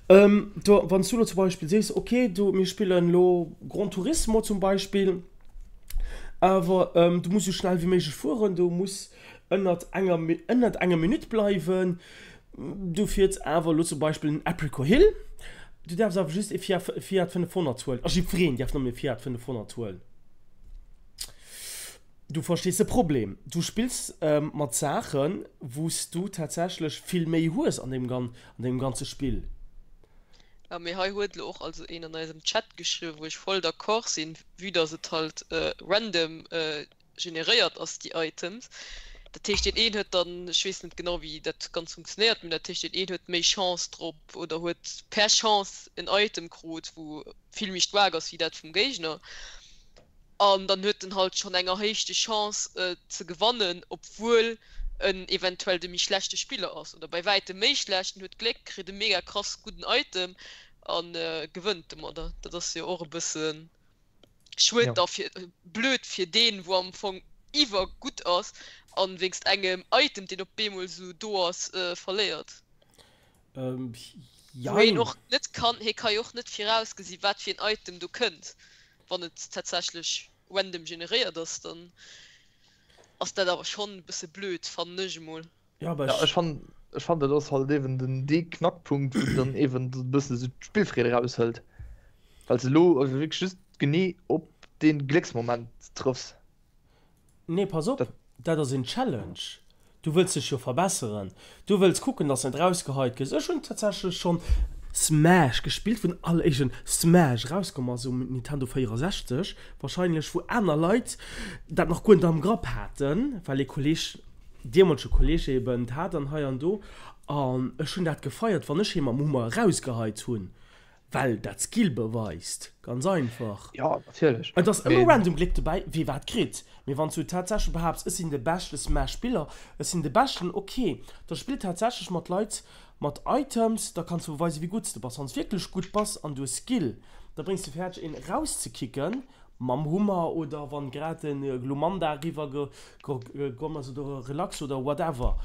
Do, wann s du elo zum Beispill sees, okay, do, mir spillen elo Gran Turismo zum Beispill, awer du muss esou schnell wéi méiglech fueren, du muss ënnert enger, ënnert enger Minutt bleiwen, Du fiers awer elo zum Beispill den Apricot Hill, du däerfs awer just e Fiat 500 huelen, a jiddwereen däerf nëmmen e Fiat 500 huelen. Du verstees de Problem. Du spills mat Saachen, wou s du tatsächlech vill méi hues an deem ganze Spill. Jo, mee hei huet elo och also een an eisem Chat geschriwwen, wou ech voll d'accord sinn, vue dass et halt random generéiert ass déi Items. Dat heescht deen een huet dann, ech weess net genau wéi dat ganz funktionéiert, mee dat heescht deen een huet méi Chance drop oder huet per Chance en Item krut wou vill méi staark ass wéi dat vum Géigner an dann huet en halt schonn eng erhéichte Chance ze gewannen, obwuel en eventuell de méi schlechte Spiller ass oder bei wäitem méi schlecht, en huet Gléck, kritt e mega krass gudden Item a gewënnt domadder. Dat ass jo och e bëssen schued da fir, blöd fir deen wou am Fong iwwer gutt ass an wéinst engem Item deen op beemol sou do ass verléiert. Wou heen och net kann, hee ka jo och net virausgesi wat fir en Item do kënnt, wann et tatsächlech random generéiert ass, dann ass dat awer schonn e bësse blöd fannen ech emol. Ja, aber ja, ech fannen, ech fannen dat ass halt eben den dee Knackpunkt, wou dann eben e bësse sou d'Spillfreed eraushëlt. Well s de elo also wierklech just genee op dee Glécksmoment trëffs. Nee, pass op, dat ass een Challenge. Du wëlls dech jo verbesseren. Du wëlls kucken, dass net rausgeheit gëss. Ech hunn tatsächlech schonn Smash gespillt, wou den alleréischten Smash erauskomm ass um Nintendo 64, wahrscheinlech, wou aner Leit dat nach guer net am Grapp haten, well ee Kolleg, deemolege Kolleg eben hat an hei an do an ech hunn dat gefeiert wann ech hee mam Hummer erausgeheit hunn, well dat Skill beweist, ganz einfach. Jo natierlech. Et ass ëmmer random Gléck dobäi wee wat kritt, mee wann s du tatsächlech behaapts ech sinn de beschte Smash Spiller, ech sinn de beschten, ok da spill tatsächlech mat Leit mat Items, da kanns du beweisen wéi gutt s de bass. Wann s wierklech gutt bass an du hues Skill, da bréngs de fäerdeg een erauszekicken mam Hummer oder wann grad den Glumanda eriwwer gekomm ass oder Relax oder whatever,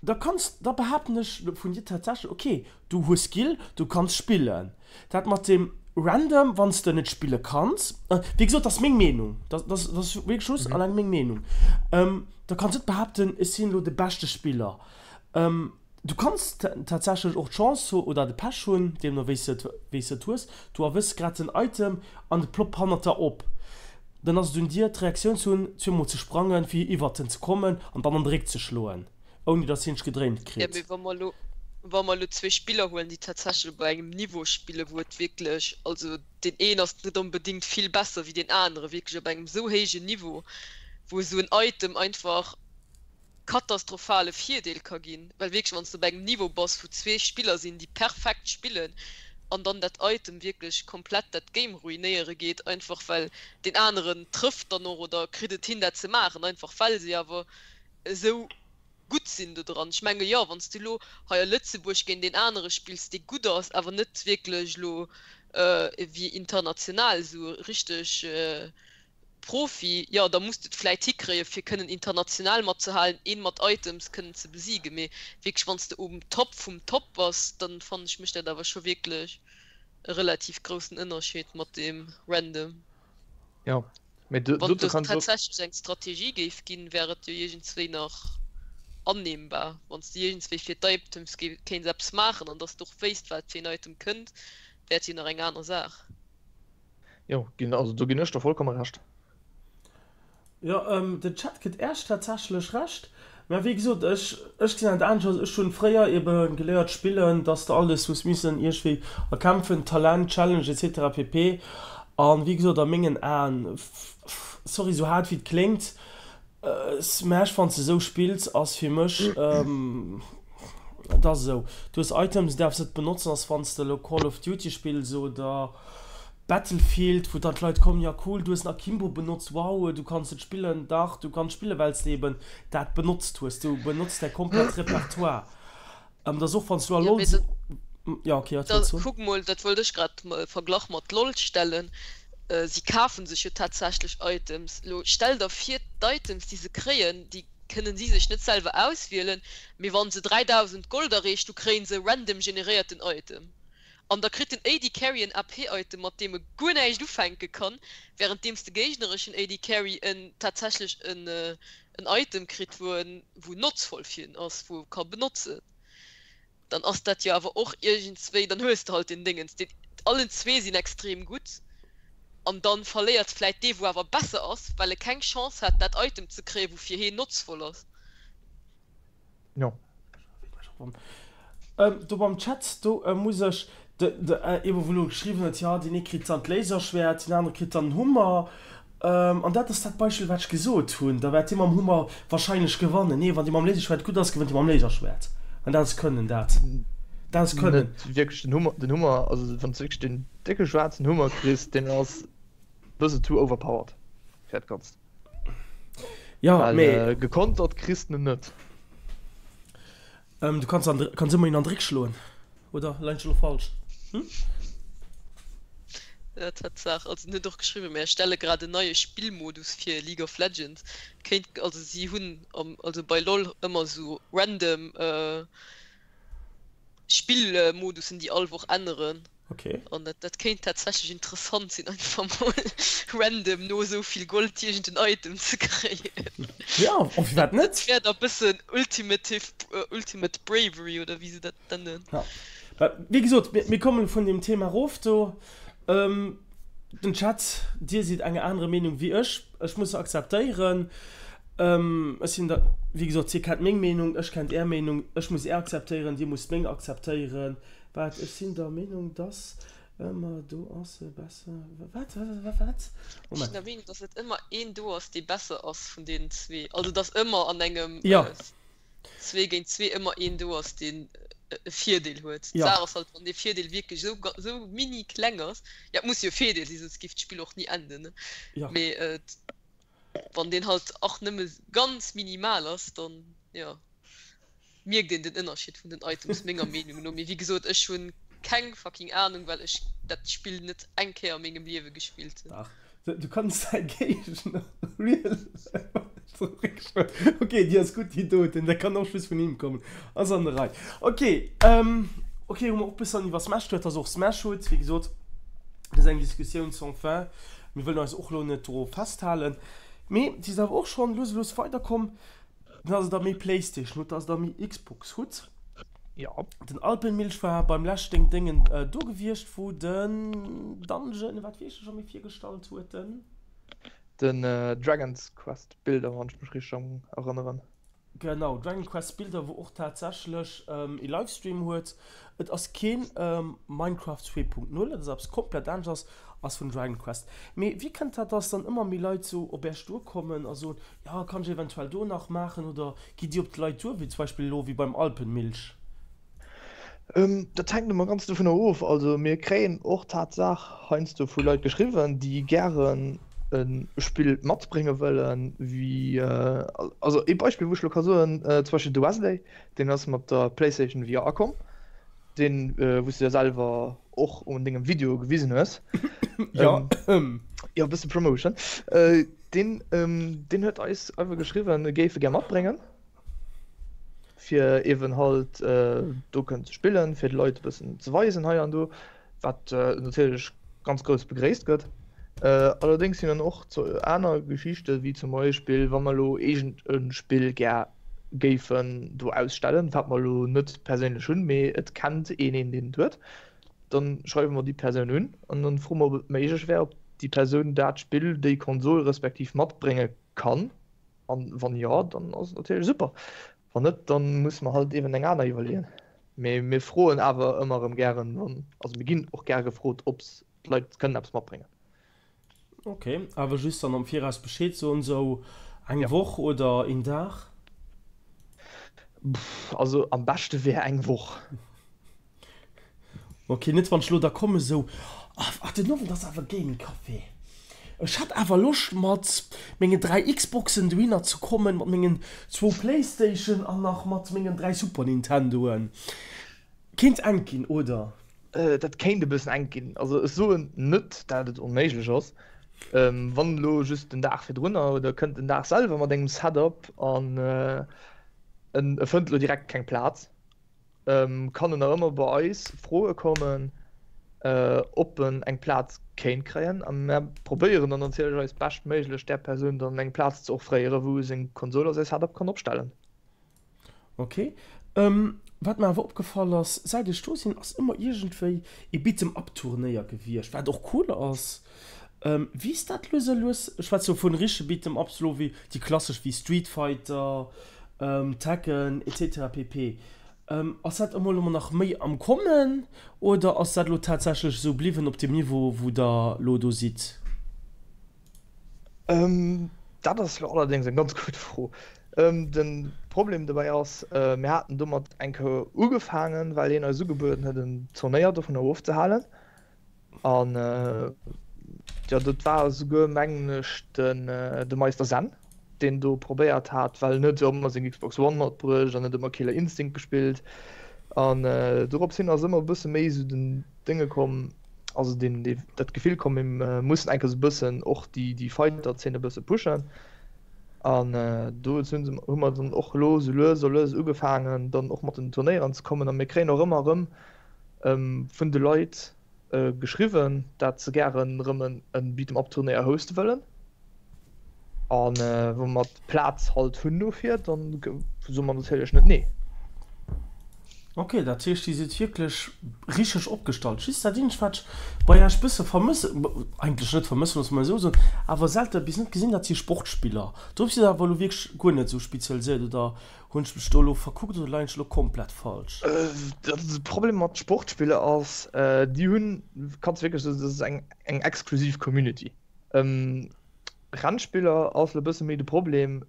da kanns, da behaapten ech vun dir tatsächlech, ok, du hues Skill, du kanns spillen. Dat mat dem random, wann s de net spille kanns, wéi gesot, dat ass meng Meenung, dat ass wierklech just alleng meng Meenung, da kanns net behaapten, ech sinn elo de beschte Spiller. Du kanns tatsächlech och d'Chance hu oder de Pech hunn, deemno wéi s de et hues, du erwëss grad den Item an et ploppt hannert der op. Dann ass et un dir d'Reaktioun ze hunn, zweemol ze sprangen, fir iwwert en ze kommen an dann an de Réck ze schloen, ouni datt hien dech gedréint Jo, kritt. mee wa mer elo, wa mer elo zwee Spiller huelen, déi tatsächlech op engem Niveau spillen, wou et wierklech, also deen een ass net onbedéngt vill besser wéi deen anere, wierklech op engem esou héijen Niveau, wou esou en Item einfach katastrophale Virdeel ka ginn, well wierklech wann s de op engem Niveau bass wou zwee Spiller sinn déi perfekt spillen an dann dat Item wierklech komplett dat Game ruinéiere geet, einfach well deen aneren trëfft dann och oder kritt et hin dat ze maachen, einfach well si awer esou gutt sinn do dran. Ech menge jo, wann s du elo hei a Lëtzebuerg géint een anere spills dee gutt ass, awer net wierklech elo wéi international esou richteg Profi, jo da muss de et vläit hikréien fir kënnen international matzehalen, een mat Items kënnen ze besiegen, mee wierklech wanns de um Top vum Top bass, dann fannen ech mécht dat awer scho wierklech e relativ groussen Ënnerscheed mat deem random. Jo, mee Wann dozou et do kann ech och. tatsächlech eng Strategie géif ginn, wär et jo iergendswéi nach annehmbar, wanns de iergendswéi fir d'Items kéints eppes maachen an dass de och wéisst wat fir een Item kënnt, wär et jo nach eng aner Saach. Jo, ginn, also do ginn ech der vollkomme Recht. Jo, den Chat gëtt Äech tatsächlech Recht. Mä wéi gesot, ech, ech gesinn dat anescht. Ech hunn fréier ebe geléiert spillen, dass de alles hues missen iergwéi erkämpfen, Talent, Challenge etc pp. An wéi gesot, a mengen Aen, sorry, sou haart wéi et kléngt, Smash wanns de sou spills ass fir mech et ass esou du hues Items därfs net benotzen ass wanns de elo Call of Duty spills oder Battlefield wou dann d'Leit kommen ja cool du hues en Akimbo benotzt wow du kanns net spillen dach du kanns spillen wells de eben dat benotzt hues du benotzt däi komplett Repertoire dat ass och wanns du a Ja, LoL mee dann ja ok wat Da wollts soen? kuck mol, dat wollt ech grad Verglach mat LoL stellen, si kafen sech jo tatsächlech Items. Lo stell der vir, d'Items déi se kréien, déi kënnen si sech net selwer auswielen, mee wann se 3000 Gold erreecht hu kréien se e random generéierten Item. An da kritt den AD Carry en AP Item mat deem e guer näischt ufänke kann, währenddeems de géignereschen AD Carry en tatsächlech en Item kritt wou en wou notzvoll fir en ass, wou e ka benotzen. Dann ass dat jo awer och iergendswéi, dann hues de halt deen Déngens, deen, allen zwee sinn extrem gutt an dann verléiert vläit dee wou awer besser ass, well e keng Chance hat dat Item ze kréien wou fir heen notzvoll ass. Jo. Do beim Chat, do muss ech, de, de, eebe wou elo geschriwwen huet, jo deen ee kritt dann d'Laserschwert, deen anere kritt dann den Hummer. An dat ass dat Beispill, wat ech gesot hunn. Da wäert dee mam Hummer wahrscheinlech gewannen. Nee, wann dee mam Laserschwert gutt ass, gewënnt dee mam Laserschwert. An dat ass Kënnen, dat. Dat ass Kënnen. Net wierklech den Hummer, den Hummer, also wann s de wierklech den décke schwaarzen Hummer kriss, deen ass e bësse too overpowered fir dat Ganzt. Jo, Well mee. gekontert kriss de en net. Du kanns an, kanns ëmmer een an de Réck schloen, oder leien ech elo falsch? Hm? Ja, Tatsaach. Also en huet och geschriwwen, mir erstelle grad en neie Spillmodus fir League of Legends. Kéint, also si hunn am, also bei LoL ëmmer esou random Spillmodussen, déi all Woch änneren. Okay. An dat, dat kéint tatsächlech interessant sinn, einfach mol random no esou vill Gold iergend en Item ze kréien. Ja, oh, firwat net? Dat wär da bëssen ultimative, ultimate bravery oder wéi se dat nennen. Ja. Mä wéi gesot, mir, mir kommen vun deem Thema erof do. Den Chat, Dir sidd enger anere Meenung wéi ech. Ech muss se akzeptéieren. Ech sinn der, wéi gesot, Dir kennt meng Meenung, ech kennt Är Meenung. Ech muss Är akzeptéieren, Dir musst meng akzeptéieren. Wat? Ech sinn der Meenung dass ëmmer do ass e besser. Wat? Wat? Wat? Ech sinn der Meenung dass et ëmmer een do ass dee besser ass vun deenen zwee. Also dass ëmmer an engem zwee géint zwee ëmmer een do ass deen e Virdeel huet. D'Saach ass halt wann dee Virdeel wierklech esou esou mini kleng ass, jo et muss jo e Virdeel sinn, soss giff d'Spill och ni enden, ne? Mee wann deen halt och nëmme ganz minimal ass, dann jo. mierkt een den Ënnerscheed vun den Items menger Meenung no. Mee wéi gesot, ech hunn keng fucking Ahnung, well ech dat Spill net eng Kéier a mengem Liewe gespillt hunn. Dach, du kanns däi Géigner real zeréckschloen. Ok, déi ass gutt, déi doten, dat kann och just vun him kommen. Ass an der Rei. Ok, ok, hu mer och bëssen iwwer Smash gehuet, dass och Smash huet. Wéi gesot, dat ass eng Diskussioun sans fin. Mir wëllen eis och elo net dru festhalen. Mee si ass awer och schonn lues a lues weiderkomm. Dass der méi Playstation hutt, dass der méi Xbox hutt. Ja. Den Alpenmilch war beim leschten Déngen do gewiescht, wou den Dungeon, wat wéi heescht scho méi virgestallt huet, den. Den Dragon's Quest Builder, wann ech mech richteg erënneren. Genau, Dragon Quest Builder, wou och tatsächlech ee Livestream huet. Et ass keen Minecraft 2.0, et ass eppes komplett anescht, ass vun Dragon Quest. Mee wéi kënnt dat, dass dann ëmmer méi Leit sou op Äech duerkommen a soen, Jo, kann ech eventuell do nach maachen oder gitt Dir op d'Leit duer, wéi zum Beispill elo wéi beim Alpenmilch? Dat hänkt ëmmer ganz dovunner of. Also mir kréien och Tatsaach heiansdo vu Leit geschriwwen, déi gären e Spill matbrénge wëllen, wéi also ee Beispill wou ech elo ka soen, zum Beispill de Wesley, deen ass mat der PlayStation VR komm, deen wou s de jo selwer och un dengem Video gewisen hues. Jo. Jo, e bësse Promotion. Deen, deen huet eis einfach geschriwwen, e géif e gär matbréngen, fir eeben halt do kënnen ze spillen, fir de Leit e bëssen ze weisen hei an do, wat natierlech ganz grouss begréisst gëtt. Allerdéngs sinn dann och aner Geschichten, wéi zum Beispill, wa mer elo iergend e Spill gär géifen do ausstellen, wat mer elo net perséinlech hunn, mee et kennt een een, deen et huet, dann schreiwe mer déi Persoun un an dann froe mer, ob et méiglech wär, ob déi Persoun dat Spill, déi Konsol respektiv matbrénge kann. An wann jo, dann ass et natierlech super. Wann net, dann musse mer halt eeben eng aner iwwerleeën. Mee mir froen awer ëmmer erëm gären, wann, also mir ginn och gäre gefrot, ob d'Leit kënnen eppes matbréngen. Ok, awer just dann am Viraus Bescheed soen, sou eng Woch oder een Dag? Also am beschte wär eng Woch. Ok, net wann ech lo da komme sou, ah den Owend ass awer Gaming Café, ech hätt awer Loscht mat mengen 3 Xboxen dohinner ze kommen, mat mengen zwou Playstation an nach mat mengen 3 Super Nintendoen. Kéint enk ginn, oder? Dat kéint e bëssen enk ginn. Also ech soen net dat et onméiglech ass. Wann elo just den Dag virdrunner oder kënnt den Dag selwer mat engem Setup an en fënnt elo direkt keng Plaz, kann en nach ëmmer bei eis froe kommen, ob en eng Plaz kéint kréien. A mär probéieren dann natierlech eist Beschtméiglech där Persoun dann eng Plaz ze offréieren, wou e seng Konsol a säi Setup kann opstellen. Ok. Wat mer awer opgefall ass, säit ech do sinn, ass ëmmer iergendwéi ee Beat'em Up Turnéier gewiescht, wat och cool ass. Wiisst dat lues a lues? Ech schwätze lo vun richtege Beat'em Ups lo wéi déi klassesch wéi Street Fighter, Tekken etc pp. Ass dat emol elo nach méi am Kommen oder ass dat lo tatsächlech esou bliwwen op deem Niveau wou der lo do sidd? Dat ass lo allerdéngs eng ganz gutt Fro. De Problem dobäi ass, mir haten domat eng Kéier ugefaangen, well een eis ugebueden huet, en Turnéier dovunner ofzehalen. An jo, dat war esouguer, mengen ech, den de Meister Zen, deen do probéiert hat, well en huet jo ëmmer seng Xbox One matbruecht an huet ëmmer Killer Instinct gespillt. An dorops hin ass ëmmer e bësse méi esou den Dénge komm, also deen, dee, dat Gefill komm, mir mussen eng Kéier esou e bëssen och déi, déi Fighter-Zeen e bësse pushen. An do hu mer dann och elo esou lues a lues ugefaangen, dann och mat den Turnéieren ze kommen. A mir kréien och ëmmer erëm vun de Leit geschriwwen, dat se gären erëm e Beat 'em Up Turnéier hoste wëllen. An wa mer d'Plaz halt hunn dofir, dann soe mer natierlech net nee. Ok, dat heescht dir sidd wierklech richteg opgestallt. Just dat eenzegt wat ech bei iech bësse vermëssen, eigentlech net vermëssen, loosse mer esou soen, awer selte bis net gesinn, dat si Sportspiller. Dorop sidd der awer elo wierklech guer net esou spezialiséiert oder Hunn ech mech do elo verkuckt oder leien ech elo komplett falsch? De Problem mat Sportspiller ass, déi hunn, kanns wierklech soen, dat ass eng eng exklusiv Community. Rennspiller ass elo e bësse méi de Problem.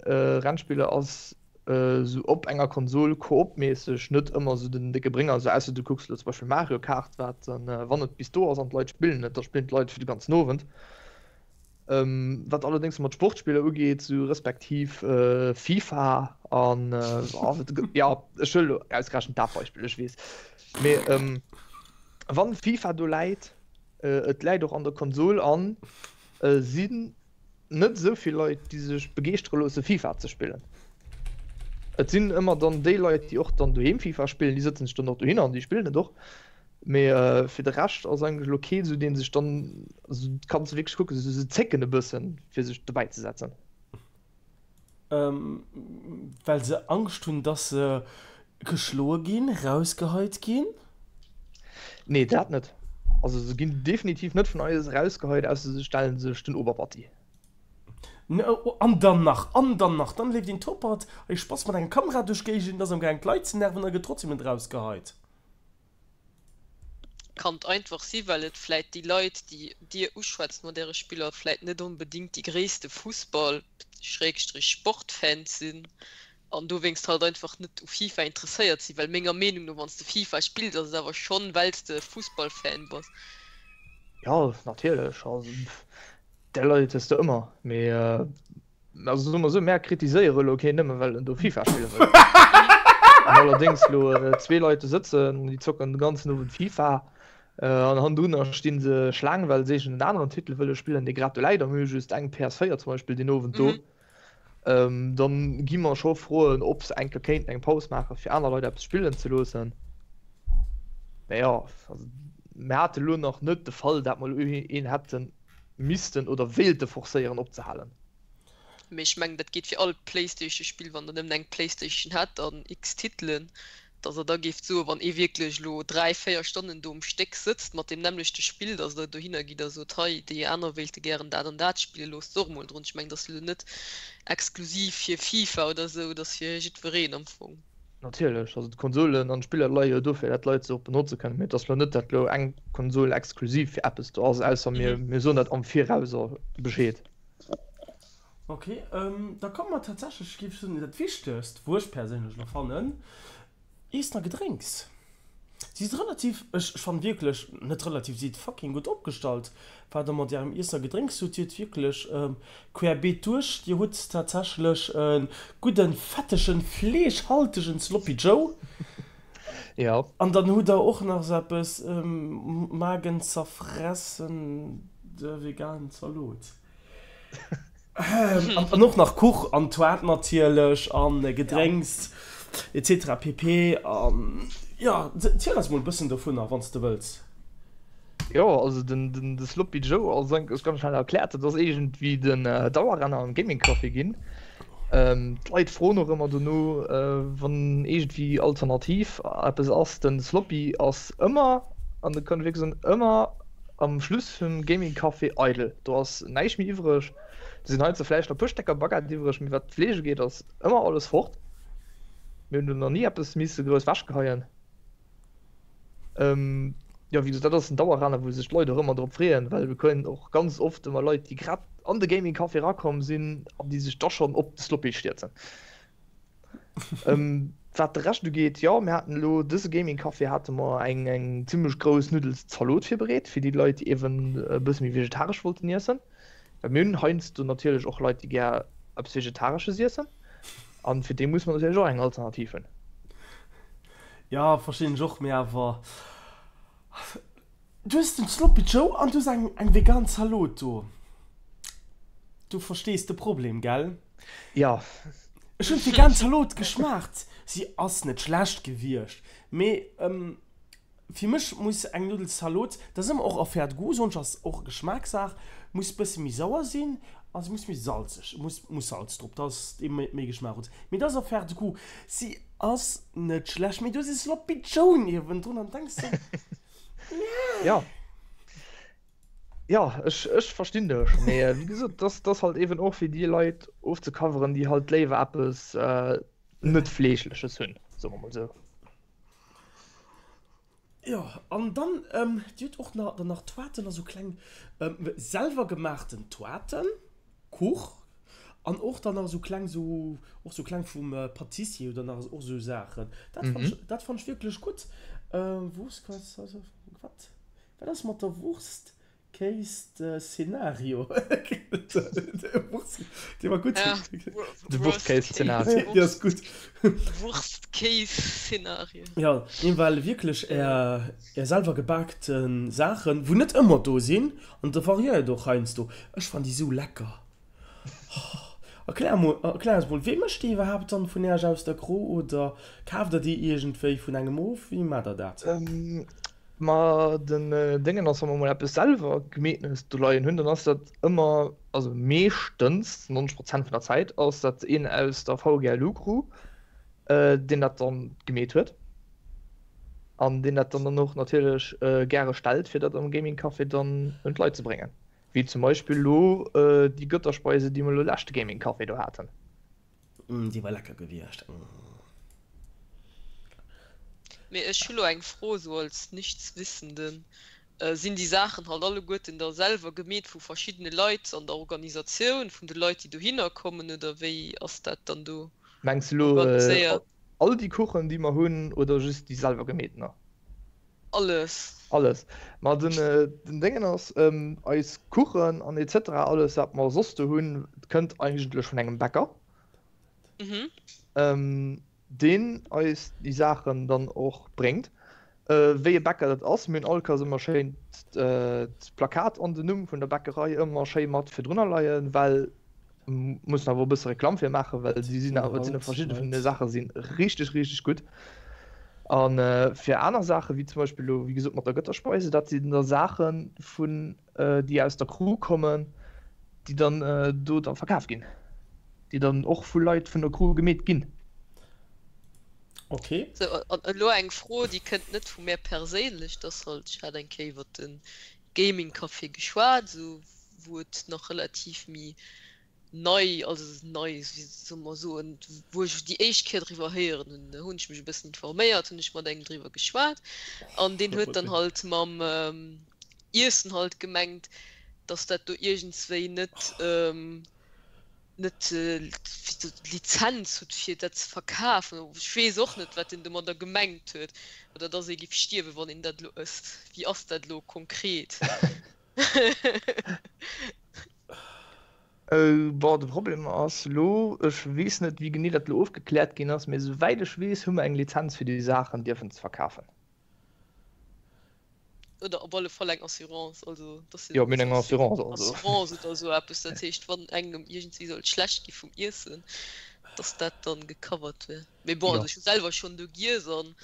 Rennspiller ass esou op enger Konsol koop-méisseg net ëmmer esou den décke Brénger, esou ausser du kucks elo zum Beispill Mario Kart, wat dann, wann et bis do ass an d'Leit spillen et, da spillen d'Leit fir de ganzen Owend. Wat allerdéngs mat Sportspiller ugeet, sou respektiv FIFA an jo, ech huele lo ausgerechent dat Beispill, ech weess. Mee wann FIFA do läit, et läit och an der Konsol an sinn net esou vill Leit, déi sech begeeschtere loosse FIFA ze spillen. Et sinn ëmmer dann déi Leit, déi och dann doheem FIFA spillen, déi sëtzen sech dann och dohinner an déi spillen et och. Mee fir de Rescht ass eigentlech elo keen esou deen sech dann, also kanns de wierklech kucken, se zécken e bëssen fir sech dobäi ze setzen. Well se Angscht hunn, dass se geschloe ginn, rausgeheit ginn? Nee, dat net. Also se ginn definitiv net vun eis erausgeheit, ausser se stellen sech den Oberpatti. An dann nach, an dann nach, dann leeft een Topert, e Spass mat enger Kamera duerch d'Géigend, ass am gaang d'Leit ze nerven a gëtt trotzdem net rausgeheit. Kann einfach si well et vläit déi Leit déi dir uschwätzt mat äre Spiller vläit net onbedingt déi gréisste Fussball Schrägstrich Sportfans sinn an dowéinst halt einfach net u FIFA interesséiert sinn, well menger Meenung no wann s de FIFA spills ass et awer schonn well s de Fussballfan bass. Jo natierlech, also där Leit hues de ëmmer, mee Also soe mer esou, mär kritiséiere elo keen nëmme well en do FIFA spille wëll. An allerdéngs elo zwee Leit do sëtzen, déi zocken de ganzen Owend FIFA an hannendrunner sti se Schlaang, well se iergend en aneren Titel wëlle spillen, dee grad do läit a mir hu just eng PS4 zum Beispill deen Owend do. Dann gi mer scho froen, ob se eng Kéier kéinten eng Paus maachen, fir aner Leit eppes spillen ze loossen. Mä jo, also mir hate elo nach net de Fall, dat mer elo een hätten, missten oder wéilte forcéieren opzehalen. Mee ech mengen dat geet fir all Playstation Spill, wann der nëmmen eng Playstation hätt an x Titelen, dass der da géift soen, wann ee wierklech elo 3, 4 Stonnen do um Stéck sëtzt mat deem nämmlechte Spill, dass der dohinner gitt a sot, hei déi aner wéilte gären dat an dat spillen, loosst se och emol drun. Ech mengen dat ass elo net exklusiv fir FIFA oder esou, dat ass fir jiddwereen am Fong. Natierlech, also d'Konsolen an d'Spiller leie jo dofir, dat d'Leit se och benotze kënnen, mee et ass lo net, dat lo eng Konsol exklusiv fir eppes do ass, ausser mir mir soen dat am Virauser Bescheed. Ok, da komme mer tatsächlech, géif ech soen, dat Wichtegst, wou ech perséinlech elo fannen, Iessen a Gedrénks. Si sidd relativ, ech fannen wierklech, net relativ, si sidd fucking gutt opgestallt, wat der mat ärem Iessen a Gedrénks hutt. Dir hutt wierklech querbeet duerch. Dir hutt tatsächlech e gudden, fettegen, fleeschhaltegen Sloppy Joe. Jo. An dann hutt der och nach esou eppes magenzerfressende veganen Zalot. An och nach Kuch an Toart natierlech an Gedrénks etc pp. An jo, ziel eis mol e bëssen dovunner, wann s de wëlls. Jo, also den de Sloppy Joe ass eigentlech ganz schnell erkläert. Dat ass iergendwéi den Dauerrenner am Gaming Café ginn. D'Leit froen och ëmmer dono, wann iergendwéi alternativ eppes ass. Den Sloppy ass ëmmer, an dat kann ech wierklech soen, ëmmer am Schluss vum Gaming Café eidel. Do ass näischt méi iwwreg. Do sinn heiansdo vläicht nach e puer Stécker Baguette iwwreg, mee wat d'Fleesch ugeet ass ëmmer alles fort. Mir hunn do nach ni eppes misse grouss wechgeheien. Jo, wéi gesot, dat ass en Dauerrenner, wou sech d'Leit och ëmmer drop freeën, well mir kréien och ganz oft ëmmer Leit, déi grad. an de Gaming Café erakomm sinn an déi sech da schonn op de Sloppy stierzen. Wat de Rescht ugeet, jo, mir haten elo dëse Gaming Café hate mer eng eng zimmlech grouss Nuddelszalot virbereet fir déi Leit, déi eeben e bësse méi vegetaresch wollten iessen. Well mir hunn heiansdo natierlech och Leit, déi gär eppes Vegetaresches iessen an fir déi muss mer natierlech och eng Alternativ hunn. Jo, verstinn ech och, mee awer du hues den Sloppy Joe an du hues eng eng vegan Zalot do. Du verstees de Problem, gell? Jo. Ech hunn d'vegan Zalot geschmaacht, si ass net schlecht gewiescht, mee fir mech muss eng Nuddelzalot, dat ass ëmmer och Affaire de goût, soen ech, ass och Geschmaachsaach, muss bësse méi sauer sinn a se muss méi salzeg, muss muss Salz drop, dass et méi méi Geschmaach huet, mee dat ass Affaire de goût. Si ass net schlecht, mee du hues e Sloppy Joe niewendrun an denks der, Ja. Ja, ech, ech verstinn dech, mee wéi gesot, dass dass halt eben och fir déi Leit ofzecoveren, déi halt léiwer eppes net Fleeschleches hunn, soe mer mol esou. Jo, an dann, Dir hutt och nach, dann nach Toaten a sou kleng selwer gemaachten Toaten, Kuch an och dann nach sou kleng, sou och sou kleng vum Patissier oder nach och sou Saachen. Dat fannt ech, dat fannt ech wierklech gutt. Wurst, wat? Wat ass mat der Wurst Case Szenario? Dee war gutt. De Wurst Case Szenario. Dee ass gutt. Wurst Case Szenario. Jo, nee, well wierklech är är selwer gebaakte Saachen, wou net ëmmer do sinn, an da variéiert och heiansdo, ech fannen déi sou lecker. Erklär mol, erklär eis mol, wee mécht déi iwwerhaapt dann vun Äerch aus der Crew oder kaaft der déi iergendwéi vun engem of? Wéi maacht der dat? Ma den Déngen ass, wa mer mol eppes selwer gemeetenes do leien hunn, dann ass dat ëmmer, also meeschtens, 90 Prozent vun der Zäit, ass dat een aus der VGLU Crew, deen dat dann gemeet huet an deen dat dann dann och natierlech gäre stellt, fir dat am Gaming Café dann un d'Leit ze bréngen. Wéi zum Beispill elo déi Götterspeise, déi mer elo leschte Gaming Café do haten. Déi war lecker gewiescht. Mee ech hu lo eng Fro sou als Nichtswissenden, Sinn déi Saachen halt alleguerten da selwer gemeet vu verschiddene Leit an der Organisatioun, vun de Leit déi dohinner kommen, oder wéi ass dat dann do Mengs de elo organiséiert? all déi Kuchen déi mer hunn oder just déi selwer gemeetener? Alles. Alles. Ma den, den Déngen ass, eis Kuchen an etc. Alles wat mer soss do hunn, kënnt eigentlech vun engem Bäcker, deen eis déi Saachen dann och bréngt. Wéi e Bäcker dat ass, mir hunn all Kéiers ëmmer schéin d'Plakat an den Numm vun der Bäckerei ëmmer schéi mat virdrunner leien, well Mussen awer e bësse Reklamm fir maachen, well si sinn awer, sinn verschidde vun de Saache sinn richteg, richteg gutt. An fir aner Saache wéi zum Beispill elo, wéi gesot, mat der Götterspeise, dat sinn da Saache vun, déi aus der Crew kommen, déi dann do da verkaf ginn, déi dann och vu Leit vun der Crew gemeet ginn. Okay. Sou, an elo eng Fro, déi kënnt net vu mär perséinlech, dat ass halt, ech hat eng Kéier iwwer de Gaming Café geschwat, esou wou et nach relativ méi nei, also nei, wéi soll mer soen, wou ech déi éischt Kéier driwwer héieren hunn, da hunn ech mech e bëssen informéiert, hunn ech mat engem driwwer geschwat an deen huet dann halt mam Iessen halt gemengt, dass dat do iergendswéi net net d'Lizenz hutt fir dat ze verkafen. Ech weess och net wat en domadder gemengt huet, oder dass ee giff stierwen wann een dat elo ësst. Wéi ass dat elo konkret? Bon, de Problem ass elo, ech weess net wéi genee dat elo ofgekläert ginn ass, mee esouwäit ech weess hu mer eng Lizenz fir déi Saachen dierfen ze verkafen. Oder op alle Fall eng Assurance, also dass Jo, mir hunn eng Assurance, also. Assurance oder esou eppes, dat heescht wann engem iergendwéi sollt schlecht gi vum Iessen, dass dat dann gecovert wier. Mee bon, also ech hu selwer schonn do giess an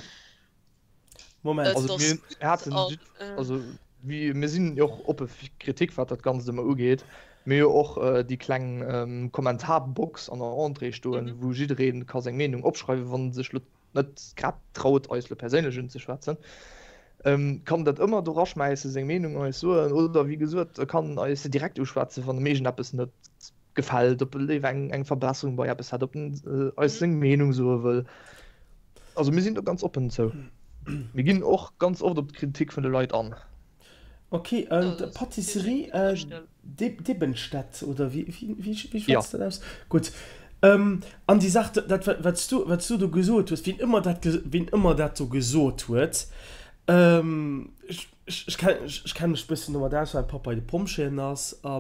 Moment. et Also ass mir gutt haten an. also wéi mir sinn jo och oppe fir Kritik wat dat Ganzt ëmmer ugeet. Mir hu jo och déi kleng Kommentarbox an der Entrée stoen, wou jidderee ka seng Meenung opschreiwen, wann en sech lo net grad traut eis lo perséinlech unzeschwätzen, kann dat ëmmer do raschmäissen, seng Meenung eis soen oder wéi gesot e kann eis direkt uschwätzen, wann em iergendeppes net gefält, ob e léiwer eng eng Verbesserung bei eppes hätt, ob en eis seng Meenung soe wëll. Also mir sinn do ganz oppen zou. Mir ginn och ganz oft op d'Kritik vun de Leit an. Ok, d'Pâtisserie Dibbenstedt, oder wéi schwätzt dat aus? Gutt. An déi Saach, dat wat s du, wat s du do gesot hues, wien ëmmer dat, wien ëmmer dat do gesot huet, ech, ech kenne mech e bëssen domat aus, well mäi Papp bei de Pompjeeën ass, a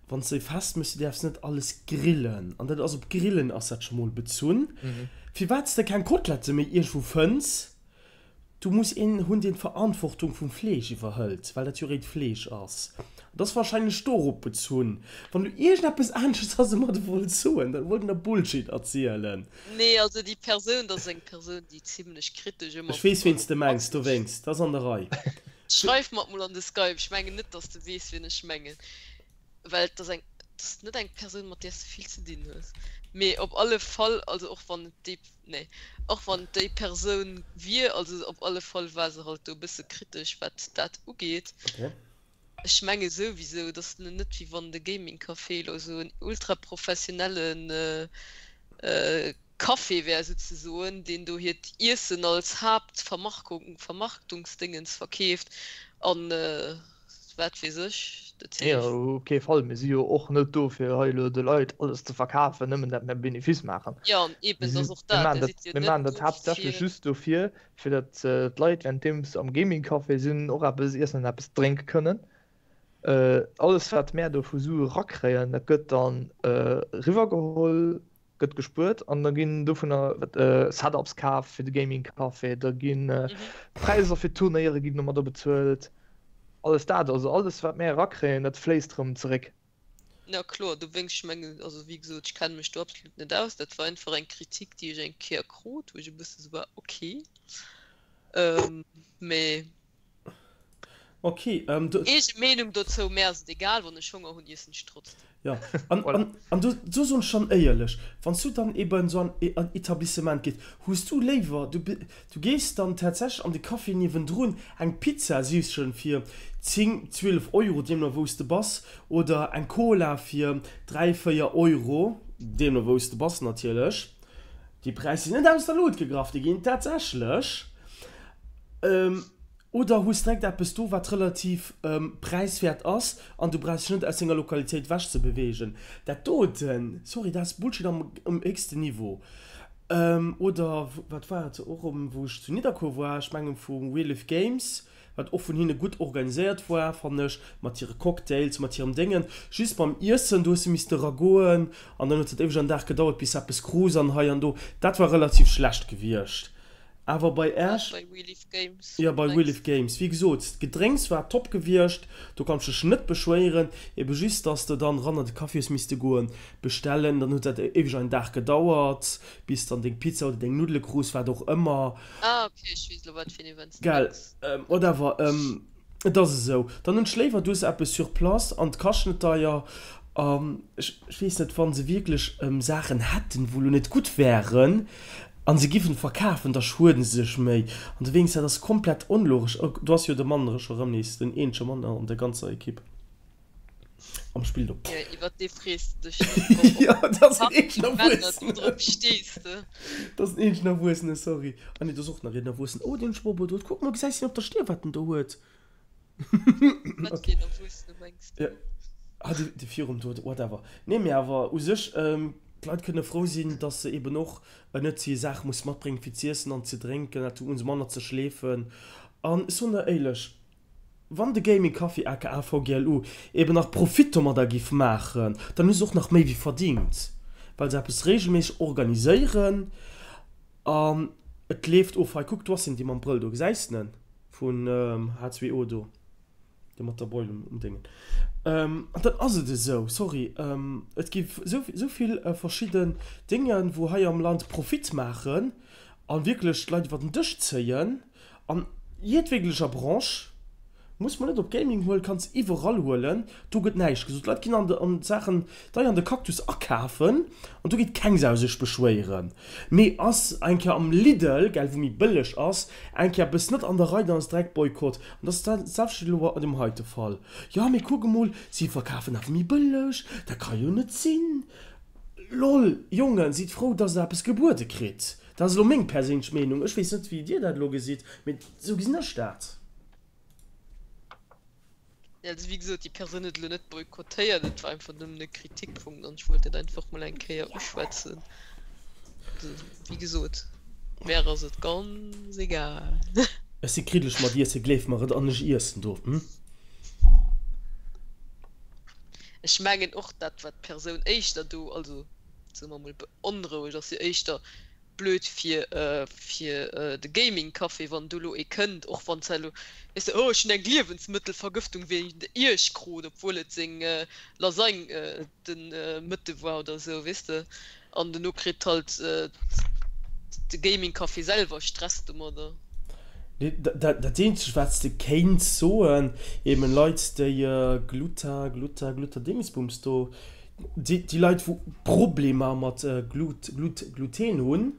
wann s de e Fest méchs, du däerfs net alles grillen, an dat ass op Grillen ass dat scho mol bezunn. Firwat s de keng Kotelette méi iergendwou fënns, Do muss een hunn deen d'Verantwortung vum Fleesch iwwerhëlt, well dat jo réit Fleesch ass. Et ass wahrscheinlech dorop bezunn. Wann du iergendeppes anesches has domadder wollt soen, dann wollt en der Bullshit erzielen. Nee, also déi Persoun, dat ass eng Persoun déi zimlech kritesch ëmmer Ech weess ween s de mengs, dowéinst, dat ass an der Rei. Schreif mer et mol an de Skype, ech mengen net dass de weess wien ech mengen. Well et ass eng, et ass net eng Persoun mat där s de vill ze dinn hues. Mee op alle Fall, also och wann et déi, nee, och wann et déi Persoun wier, also op alle Fall war se halt do e bësse kritesch wat dat ugeet. Okay. Ech menge souwisou, et ass net wéi wann de Gaming Café elo esou en ultra professionelle Café wär souzesoen, deen do hiert Iessen als Haaptvermarkung, Vermarktungsdéngens verkeeft an wat weess ech. Dat Nee, heescht. op kee Fall. Mir si jo och net do, fir hei elo de Leit alles ze verkafen, nëmmen dat mir Benefice maachen. Jo, an Mir eben, et si, ass och mir dat, maachen Där dat, sidd jo mir net maachen dat do haaptsächlech fir. just dofir, fir datt d'Leit, währenddeem se am Gaming-Café sinn, och eppes iessen an eppes drénke kënnen. Alles, wat mär do vu Sue rakréien, dat gëtt dann eriwwergeholl gëtt gespuert an da ginn dovunner Setups kaf fir de Gaming Café, da ginn Präisser fir d'Turnéiere ginn domadder bezuelt, alles dat, also alles wat mär erakréien, dat fléisst erëm zeréck. Ja kloer, dowéinst, ech mengen, also wéi gesot, ech kenne mech do absolut net aus, dat war einfach eng Kritik déi ech eng Kéier krut, wou ech e bësse sou war, ok, mee. Ok, ähm, du. Eege Meenung dozou, mär ass et egal, wann ech Honger hunn, iessen ech trotzdem. Jo, an, Voilà. an, an do, do soen ech dann éierlech, wann s du dann eben esou an en Etablissement gees, hues du léiwer, du, du gees dann tatsächlech an de Café niewendrun eng Pizza sichen fir 10, 12 Euro, deemno wou s de bass, oder eng Cola fir 3, 4 Euro, deemno wou s de bass natierlech. Déi Präisser sinn net aus der Lut gegraff, déi ginn tatsächlech. Oder hues direkt eppes do, wat relativ präiswäert ass an du brauchs dech net aus denger Lokalitéit ewech ze beweegen. Dat doten, sorry, dat ass Bullshit am héchsten Niveau. Oder wat war et och erëm, wou ech zu Nidderkuer war, ech mengen vu We Live Games, wat och vun hinne gutt organiséiert war, fannen ech, mat hire Cocktails, mat hirem Déngen. Just beim Iessen, do hues de misste eragoen an dann huet et éiweg an Dag gedauert, bis eppes krus an hei an do. Dat war relativ schlecht gewiescht. Awer bei Wat Äerch. bei We Live Games Jo, bei We mengs Live de? Games. Wéi gesot, d'Gedrénks war top gewiescht, do kann ech mech net beschwéieren. Ebe just, dass de dann ran an de Café hues misste goen bestellen, dann huet dat éiweg an Dag gedauert, bis dann deng Pizza oder deng Nuddele krus, wat och ëmmer. Ah ok, ech weess elo wat fir een Event s de Gell, mengs. whatever, et ass esou. Dann hunn ech léiwer, du hues eppes sur place an et kascht net deier. An ech weess net, wa se wierklech Saachen hätten, wou elo net gutt wären a se giffen verkafen, da schuede se sech méi. An dowéinst, dat ass komplett onlogesch. Do ass jo de Mann scho rëm nees den eenzege Mann an der ganzer Ekipp am Spill do. Jo, iwwer dee frees de dech net. Op, Jo, op dat ass en eenzegen Party-Männer, Erwuessenen. do drop stees de. Dat ass en eenzegen Erwuessenen, sorry. Ah nee, do ass och nach een Erwuessenen. Oh, deen Schwobo do. Kuck mol, gesäis de op der Stier, wat en do huet? Wat Okay. fir een Erwuessene mengs Ja. du? Ah, de, de virum do, whatever. Nee, mee awer u sech, d'Leit kënne frou sinn, dass se eben och net hir Saach muss matbréngen, fir z'iessen an ze drénken. Dat hu se manner ze schleefen. An ech soen der éierlech, Wann de Gaming Café aka VGLU eben nach Profit domadder giff maachen, dann hu se och nach méi wéi verdingt, well se eppes regelméisseg organiséieren an et leeft of. Hei kuck, do ass en, dee mam Brëll do, gesäis de en vun H2O do, dee mat der Beul um Déngen. An dann ass et esou, sorry, et gi sou vill verschidden Déngen, wou hei am Land Profit maachen a wierklech d'Leit iwwer den Dësch zéien. An jedweglecher Branche, muss mer net op Gaming huelen, kanns iwwerall huelen, do gëtt näischt gesot. D'Leit ginn an de an d'Saachen deier an de Cactus akafen an do geet keng Sau sech beschwéieren. Mee ass eng Kéier am Lidl, gell, wou méi bëlleg ass, eng Kéier eppes net an der Rei, dann ass direkt Boykott. An dat ass dat selwecht elo an deem heite Fall. Jo, mee kuck emol, si verkafen awer méi bëlleg, dat ka jo net sinn. Lol, Jongen, sidd frou, dass der eppes gebuede kritt. Dat ass elo meng perséinlech Meenung. Ech weess net, wéi Dir dat elo gesitt, mee esou gesinn ech dat. Also wéi gesot, déi Persoun huet elo net boykottéiert, et war einfach nëmmen e Kritikpunkt an ech wollt dat einfach mol eng Kéier uschwätzen. Also wéi gesot, mär ass et ganz egal. Ech si kriddeleg mat Iessen, gleef mer et, an ech iessen do, hm? Ech mengen och dat wat d'Persoun éischter do, also soe mer mol beonrouegt, ass jo éischter blöd fir fir de Gaming Café wann do lo ee kënnt, och wann se elo weess de oh ech hunn eng Liewensmëttelvergëftung wéinst iech krut, obwuel et seng Lasagne de Mëtte war oder esou weess de, an dono kritt halt de Gaming Café selwer Stress domadder. Dat eenzegt wat s de kéints soen, eben Leit déi Gluta Gluta Gluta Dingsbums do, Déi Leit wou Problemer mat Gluten hunn,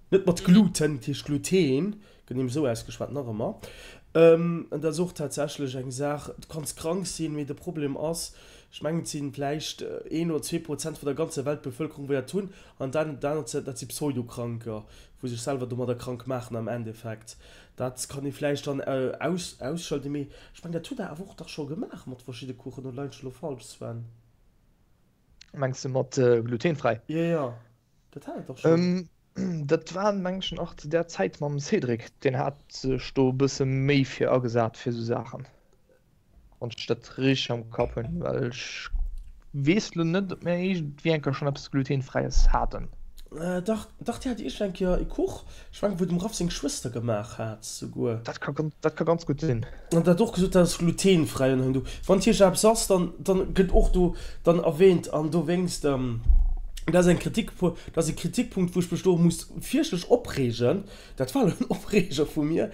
net mat Gluten, dat heescht Gluten, gëtt nämlech esou ausgeschwat nach ëmmer, an dat ass och tatsächlech eng Saach, du kanns krank sinn, mee de Problem ass, ech mengen et si vläicht een oder 2% vun der ganzer Weltbevëlkerung wou dat hunn, an dat anert dat si Pseudokranker, wou sech selwer domadder krank maachen am Endeffekt. Dat kann ee vläicht dann ausschalten, mee ech mengen dat hutt der awer och dach scho gemaach mat verschidde Kuchen, oder leien ech elo falsch Sven? Mengs de mat glutenfräi? Jo jo, dat hat et dach schonn. Dat war meng ech nach zu där Zäit mam Cédric, deen hat sech do e bësse méi fir agesat fir esou Saachen, wann ech dat richteg am Kapp hunn, well ech weess lo net ob mir iergendwéi eng Kéier schonn eppes glutenfräies haten. Dach, dach, déi hat iergend eng Kéier e Kuch, ech mengen wou dem Raph seng Schwëster gemaach hat souguer. Dat ka, dat ka ganz gutt sinn. An dat och gesot, dat ass glutenfräi an hei an do. Wann et hir eppes ass, dann, dann gëtt och do dann erwähnt an dowéinst, dat ass eng Kritik, dat ass e Kritikpunkt wou ech mech do muss fierchtlech opreegen, dat war elo en Opreeger vu mir,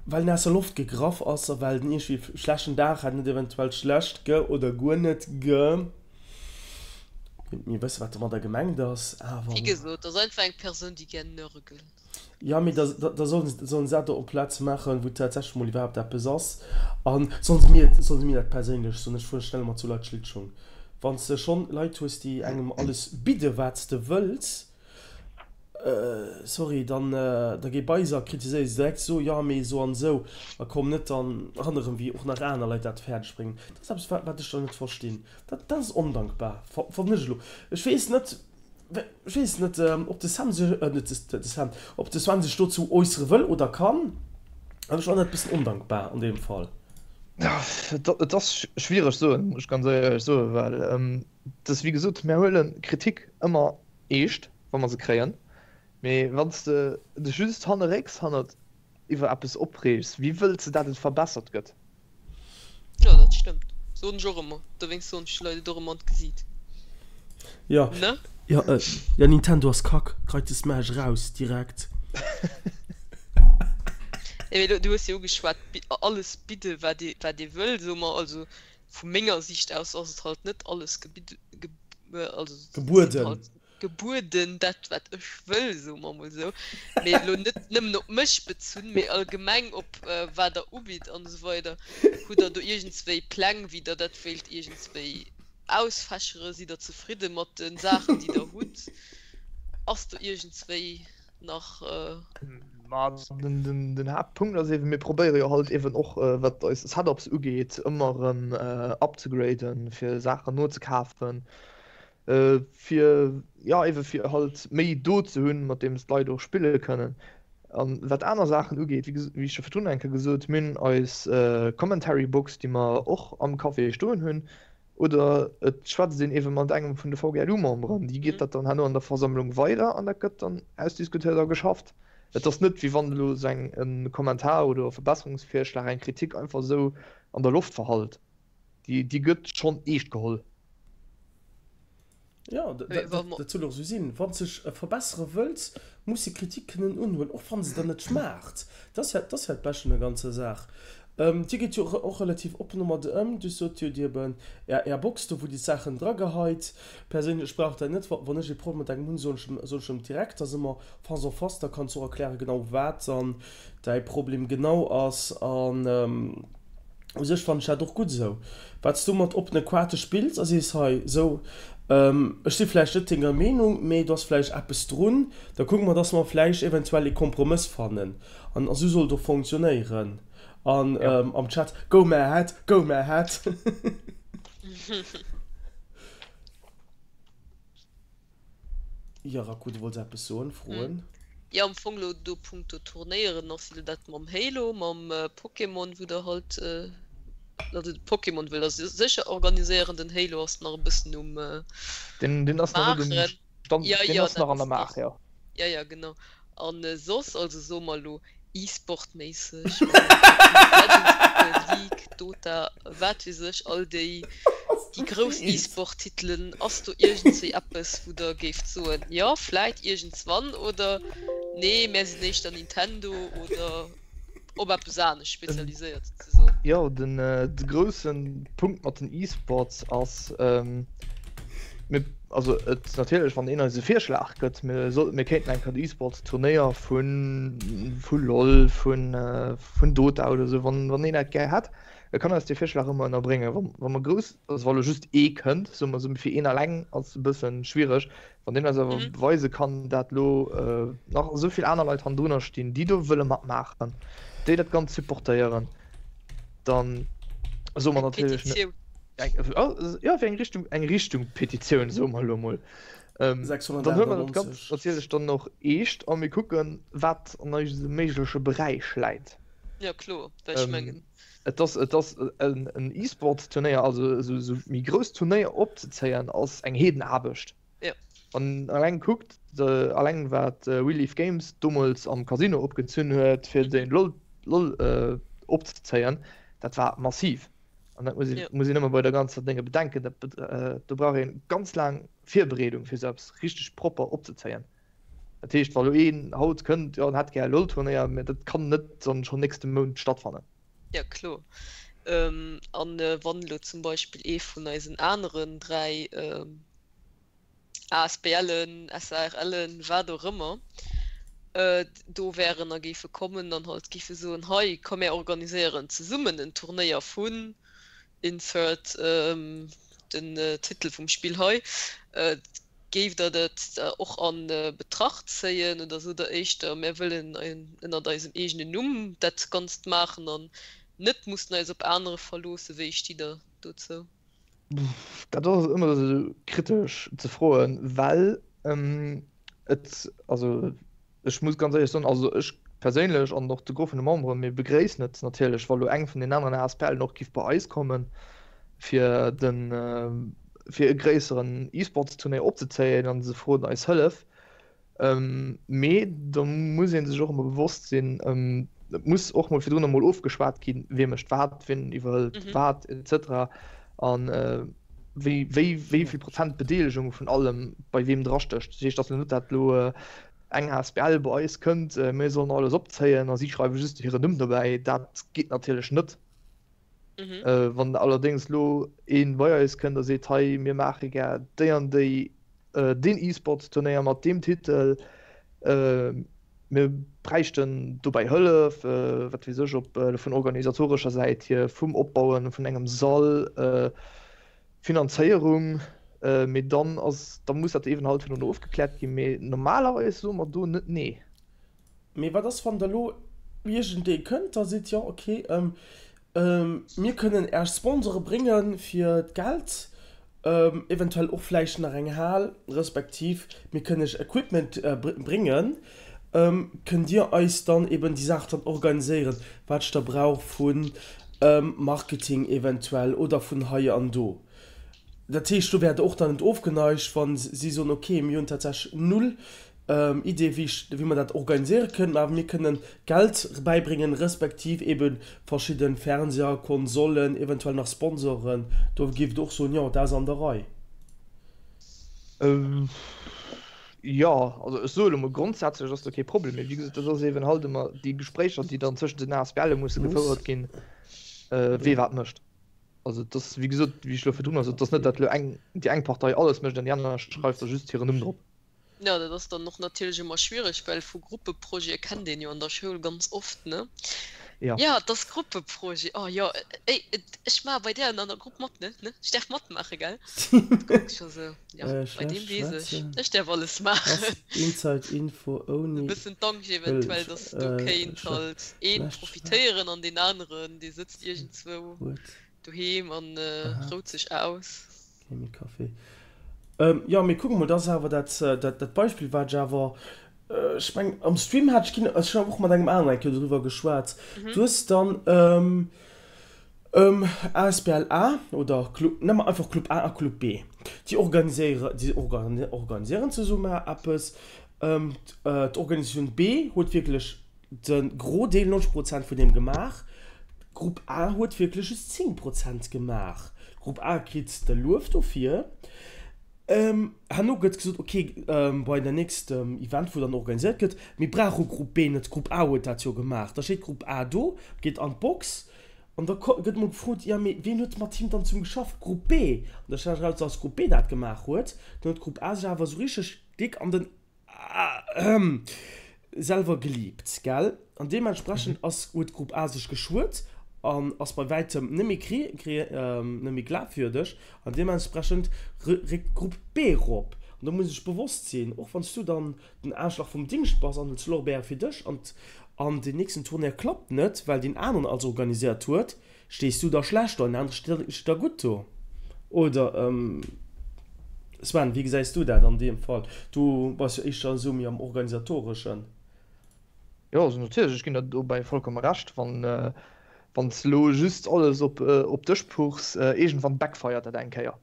well en aus der Loft gegraff ass a well en iergendwéi e schlechten Dag hat, net eventuell schlecht ge oder guer net ge. Mir wësse wat domadder gemengt ass, awer. Wéi gesot, dat ass einfach eng Persoun, déi gär nörgelt. Jo, mee da da sollen se sollen se dat do op Plaz maachen, wou tatsächlech mol iwwerhaapt eppes ass. A sollen se mir sollen se mir dat perséinlech soen, ech fuere schnell mat sou Leit Schlittschong. Wann s de schonn Leit hues, déi engem alles bidde wat s de wëlls, Sorry, dann da géi bei se a kritiséier se direkt, so jo mee esou an esou a komm net dann hannerem wéi och nach aner Leit dat fäerdeg bréngen. Dat ass eppes wat wat ech dann net verstinn. Dat dat ass ondankbar fannen ech elo. Ech weess net ech weess net ob de Sam sech net de Sam ob de Sven sech dozou äussere wëll oder kann, awer ech fannen dat e bëssen ondankbar an deem Fall. Et ass schwiereg soen, muss ech ganz éierlech soen, well et ass wéi gesot, mir huele Kritik ëmmer eescht, wa mer se kréien, mee wann s de dech just hannerrécks hannert iwwer eppes opreegs, wéi wëlls de dat et verbessert gëtt? Jo, dat stëmmt. Soen ech och ëmmer. Dowéinst soen ech de Leit et och ëmmer an d'Gesiit. Jo, Ne? jo, jo, Nintendo ass kack, reit de Smash eraus direkt. Nee, mee lo, du hues jo ugeschwat, alles bidde wat ee, wat ee wëll, soe mer. Also vu menger Siicht aus ass et halt net alles gebidde, also gebueden. Halt gebueden, dat wat ech wëll, soe mer mol esou. Mee elo net nëmmen op mech bezunn, mee allgemeng op wat der ubitt an esou weider. Hutt der do iergendswéi Pläng, wéi der dat wéilt iergendswéi ausfächere? Sidd der zefridde mat de Saachen, déi der hutt? Ass do iergendswéi nach. Ma den Haaptpunkt ass eeben, mir probéiere jo halt eeben och, wat eis Setups ugeet, ëmmer erëm upzegraden, fir Saachen nozekafen, fir, jo, eebe fir halt méi do ze hunn, mat deem s d'Leit och spille kënnen. A wat aner Saachen ugeet, wéi ech scho virdrun eng Kéier gesot, mir hunn eis Commentary Box, déi mer och am Café stoen hunn, Oder et schwätzt een eebe mat engem vun de VGLU-Memberen, déi geet dat dann herno an der Versammlung weider an dat gëtt dann ausdiskutéiert a geschafft. Et ass net, wéi wann elo esou eng e Kommentar oder e Verbesserungsvirschlag, eng Kritik einfach esou an der Loft verhallt. Déi, déi gëtt schonn eescht geholl. Jo, dat soll och esou sinn. Wann s dech verbessere wëlls, muss de Kritik kënnen unhuelen, och wann se der net schmaacht. Dat ass jo dat Bescht un der ganzer Saach. Dir gitt jo och relativ oppen domat ëm. Dir sot jo, Dir eben Är Box do, wou Dir d'Saachen drageheit. Perséinlech brauch dat net. Wann ech ee Problem mat engem hunn, soen ech em direkt. Da si mer face en face, da kanns du och erklären, genau wat dann däi Problem genau ass. An u sech fannen ech dat och gutt esou. Wat s du mat oppene Quarte spills a sees, hei esou, ech si vläicht net denger Meenung, mee do ass vläicht eppes drun, da kucke mer, dass mer vläicht eventuell ee Kompromëss fannen. An esou soll et och fonctionnéieren. An am Chat, Go mad, go mad! Jo, Raku, du wollts eppes soen, froen? Jo, am Fong lo do punkto Turnéieren ass jo dat mam Halo, mam Pokémon, wou der halt, also de Pokémon wëll der sécher organiséieren, den Halo ass nach e bëssen um Deen, deen ass nach net um Maachen. Stand, Ja, deen ja, ass dat nach an der ass Maach, nach. jo. Ja, ja, genau. An soss, also soe mer elo E-Sport-méisseg, wann mer League of Legends kucken, League, Dota, wat weess ech, all déi, déi grouss E-Sport-Titelen, ass do iergendswéi eppes, wou Der géift soen, jo, vläit iergendswann, oder nee, mär sinn éischter Nintendo oder op eppes anescht spezialiséiert souzesoen? Jo, den de grousse Punkt mat den E-Sports ass, mir, also et natierlech, wann een eis e Virschlag gëtt, mir sollten, mir kéinten eng Kéier E-Sports Turnéier vu vu LoL, vun vun Dota oder esou, wann wann een dat gär hätt, e kann eis dee Virschlag ëmmer ënnerbréngen. Wa wa mer grouss, also wa lo just ee kënnt, soe mer esou, fir een alleng ass e bëssen schwiereg, Wann deen eis awer mhm. beweise kann, dat lo äh, nach esou vill aner Leit hannendrunner stinn, déi do wëlle matmaachen, déi dat ganz supportéieren, dann soe mer natierlech net. Eng, ja, fir eng Richtung, eng Richtung Petitioun, soe mer lo mol. Ähm, dann huele mer dat ganz natierlech dann och eescht a mir kucken, wat an eisem méigleche Beräich läit. Ja, kloer, well ech mengen. Et ass, et ass en, en E-Sports-Turnéier, also esou, esou méi grouss Turnéier opzezéien, ass eng Heedenaarbecht. Ja. Wann alleng kuckt, alleng wat Relief Games domols am Casino opgezunn huet, fir den LoL, LoL opzezéien, dat war massiv. An dat muss ee, muss een ëmmer bei der ganzer Dénge bedenken, dat, do brauch een ganz laang Virbereedung, fir esou eppes richteg propper opzezéien. Dat heescht, wa lo een haut kënnt, jo en hätt gär e LOL-Turnéier, mä dat kann net dann schonn nächste Mount stattfannen. Ja kloer. An wann elo zum Beispill ee vun eisen aneren 3 ASBLen, SARLen, wat och ëmmer, do wären a géife kommen an halt géife soen, hei komm mär organiséieren zesummen en Turnéier vun, insert den Titel vum Spill hei, Géift Der dat och a Betracht zéien oder sot Der éischter, mär wëllen ënnert eisem eegenen Numm dat Ganzt maachen an net mussen eis op anere verloossen? Wéi stitt Der dozou? Dat ass ëmmer esou kritesch ze froen, well et, also Ech muss ganz éierlech soen, also ech perséinlech an och de Gros vun de Memberen, mir begréissen et natierlech, wa lo eng vun den aneren ASBLen och giff bei eis kommen, fir den, fir e gréisseren E-Sports-Turnéier opzezéien an se froen eis Hëllef. Mee do muss ee sech och ëmmer bewosst sinn, et muss och mol virdrun emol ofgeschwat ginn, wie mécht wat, wien iwwerhëlt wat et cetera an wéi, wéi, wéi vill Prozent Bedeelegung vun allem bei weem drastécht. Dat heescht, ass lo net dat lo eng asbl bei eis kënnt, mir sollen alles opzéien a si schreiwe just hiren Numm dobäi, dat geet natierlech net. Wann allerdéngs lo ee bei eis kënnt a seet, hei mir maache gär déi an déi, deen E-Sports-Turnéier mat deem Titel, mir bräichten dobäi Hëllef, wat weess ech, ob vun organisatorescher Säit hier, vum Opbaue vun engem Sall, Finanzéierung, mee dann ass, da muss dat eeben halt herno ofgekläert ginn, mee normalerweis soe mer do net nee. Mee wat ass wann da lo iergendee kënnt a seet, jo ok, mir kënnen Äech Sponsore brénge fir d'Geld, eventuell och vläicht nach eng Hal, respektiv mir kënnen Iech Equipment bréngen, Kënnt Dir eis dann eben déi Saach dann organiséieren, wat ech da brauch vu Marketing eventuell oder vun hei an do? Dat heescht, do wäert Der och dann net ofgeneigt, wa si soen, okay, mir hunn tatsächlech null Idee, wéi ech, wéi mer dat organiséiere kënnen, awer mir kënnen Geld bäibréngen, respektiv ebe verschidde Fernseher, Konsolen, eventuell nach Sponsoren. Do géift Der och soen, jo, dat ass an der Rei. Jo, also ech soe lo mol, grondsätzlech ass do kee Problem, mee wéi gesot, dat ass eeben halt ëmmer déi Gespréicher, déi dann zwëschent den ASBLe musse gefouert ginn, wee wat mécht. Also et ass, wéi gesot, wéi ech lo virdrun gesot, et ass net, datt lo eng, déi eng Partei alles mécht an déi aner schreift da just hiren Numm drop. Jo, dat ass dann och natierlech ëmmer schwiereg, well vu Gruppeprojete kennt een jo an der Schoul ganz oft, ne? Jo. Jo, et ass Gruppeprojet. Oh jo, ey, ech maache bei där an der Grupp mat, ne? Ne? Ech däerf matmaache, gell? Du kucks scho sou. Jo, bei deem Schlecht weess ech, schwätzen ech däerf alles ass maachen. Inside Info E ouni bëssen d'Angscht wëll eventuell, dass do kéint schlecht halt een schwätzen profitéieren an deen aneren, dee sëtzt iergendzwou huet doheem an rout behaapt. sech aus. Gaming Café. Jo, mee kuck emol, dat ass awer dat, dat, dat Beispill, wat ech awer, ech mengen, am Stream hat ech ginn, ech hunn awer och mat engem aneren eng Kéier doriwwer geschwat. Du hues dann asbl A oder Club, nenne mer einfach Club A a Club B, déi organiséiere, déi organiséieren zesumme eppes. D'Organisatioun B huet wierklech De Gros Deel, 90 Prozent vun deem gemaach. Grupp A huet wierklech just 10 Prozent gemaach. Grupp A kritt de Luef dofir. Herno gëtt gesot, ok, bei der nächstem Event, wou dann organiséiert gëtt, mir brauche Grupp B net, Grupp A huet dat jo gemaach. Da steet Grupp A do, geet an d'Box an da gëtt emol gefrot, jo mee wien huet mat him dann zesummen geschafft? Grupp B. An da stellt sech eraus, dass Grupp B dat gemaach huet. Dann huet Grupp A sech awer esou richteg déck an den Selwer geliebt, gell? An deementsprechend ass, huet Grupp A sech geschuet an ass bei wäitem net méi net méi glafwierdeg an deementsprechend réckt Grupp B rop. An do muss ee sech bewosst sinn, och wann s du dann den Aarschlach vum Dingscht bass an den Lorbeer fir dech an an den nächsten Tournéier klappt net, well deen aneren alles organiséiert huet, Stees du da schlecht do an den anere steet da gutt do? Oder Sven, wéi gesäis du dat an deem Fall? Du bass jo éischter esou méi am Organisatoreschen. Jo, also natierlech, ech ginn der dobäi vollkomme Recht. Wann wann s elo just alles op op dech puchs, iergendwann backfired dat eng Kéier.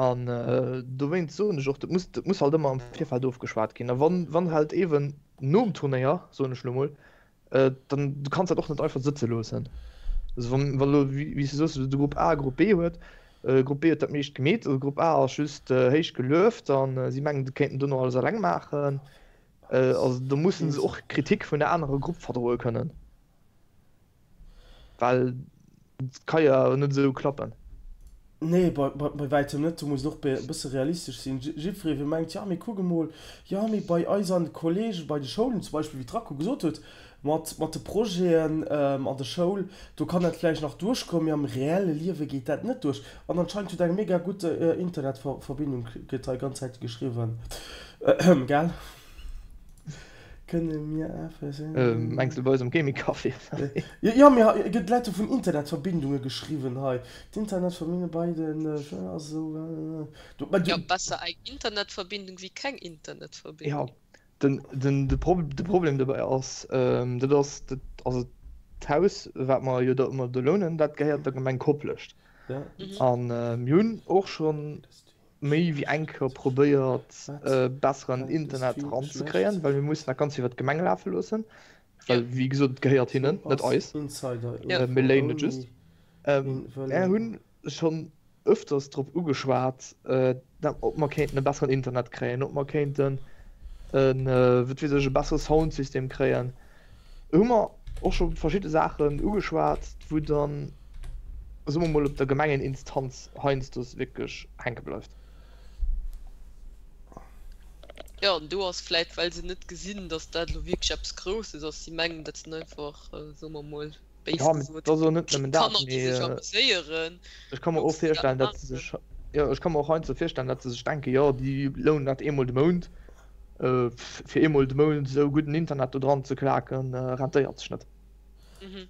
An dowéinst soen ech och, dat muss dat muss halt ëmmer am Virfeld ofgeschwat ginn. A wann wann halt eeben nom Turnéier, soen ech elo mol, dann du kanns dat och net einfach sëtze loossen. Also wann wann elo wéi s du soos de Grupp A a Grupp B huet, Grupp B huet dat meescht gemeet, also Grupp A ass just héich gelueft an si mengen se kéinten dono alles eleng maachen. Also do mussen se och Kritik vun der anerer Grupp verdroe kënnen. Well et ka jo awer net esou klappen. Nee, bei wäitem net. Do muss een och e bësse realistesch sinn. Jiddweree wee mengt, jo mee kuck emol, jo mee bei eis an de Collègen, bei de Schoulen zum Beispill, wéi d'Racco gesot huet, mat mat de Projeten an der Schoul, do kann dat vläicht nach duerchgoen, mee am reelle Liewe geet dat net duerch. An anscheinend huet eng mega gutt Internetverbindung, gëtt hei ganz Zäit geschriwwen, gell? Kënne mir awer. Mengs du bei eis am Gaming Café? Jo, mee hei gëtt Leit hu vun Internetverbindunge geschriwwen hei. D'Internetverbindung bei den ass esou. Jo, besser eng Internetverbindung wéi keng Internetverbindung. Jo, den de Problem dobäi ass, dat ass dat also d'Haus wat mer jo do ëmmer do lounen, dat gehéiert der Gemeng Koplescht. An mir hunn och schonn méi wéi eng Kéier probéiert besseren Internet eranzekréien, well mir mussen dat Ganzt iwwer d'Gemeng lafe loossen, well wéi gesot et gehéiert hinnen, net eis, mir léinen et just. Mär hunn schonn ëfters drop ugeschwat, ob mer kéinten e besseren Internet kréien, ob mer kéinten e wat weess ech e bessere Soundsystem kréien. Do hu mer och scho verschidde Saachen ugeschwat, wou dann, soe mer mol, op der Gemengeninstanz heiansdo wierklech hänke bleift. Jo, an do ass vläit, well se net gesinn, datt dat elo wierklech eppes Grousses ass. Si mengen, dat sinn einfach, soe mer mol, béis Jo, mee gesot, et ass och net nëmmen dat, Kanner, déi mee sech amuséieren. ech ka mer och Loosse se dat virstellen, datt se maachen. sech, jo, ech ka mer och heiansdo virstellen, datt se sech denken, jo, déi lounen dat eemol de Mount, fir eemol de Mount esou gudden Internet do dran ze klaken, rentéiert sech net.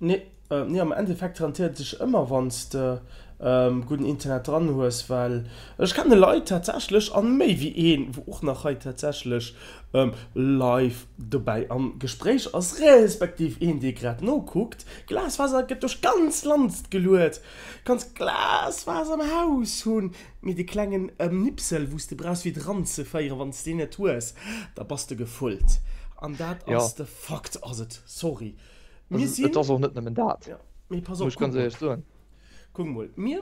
Nee, nee, am Endeffekt rentéiert et sech ëmmer wann s de gudden Internet dran hues, well ech kenne Leit tatsächlech, an méi wéi een, wou och nach hei tatsächlech live dobäi am Gespréich ass, respektiv een dee grad nokuckt, Glasfaser gëtt duerch d'ganz Land geluet, kanns Glasfaser am Haus hunn, mee dee klengen Nipsel wou s de brauchs fir et eranzeféieren, wann s deen net hues, da bass de gefullt an dat ass de Fakt, ass et, sorry. Mir sinn. Et ass och net nëmmen dat. Ja, mee pass op, muss ech ganz éierlech soen. Kuck mol, mir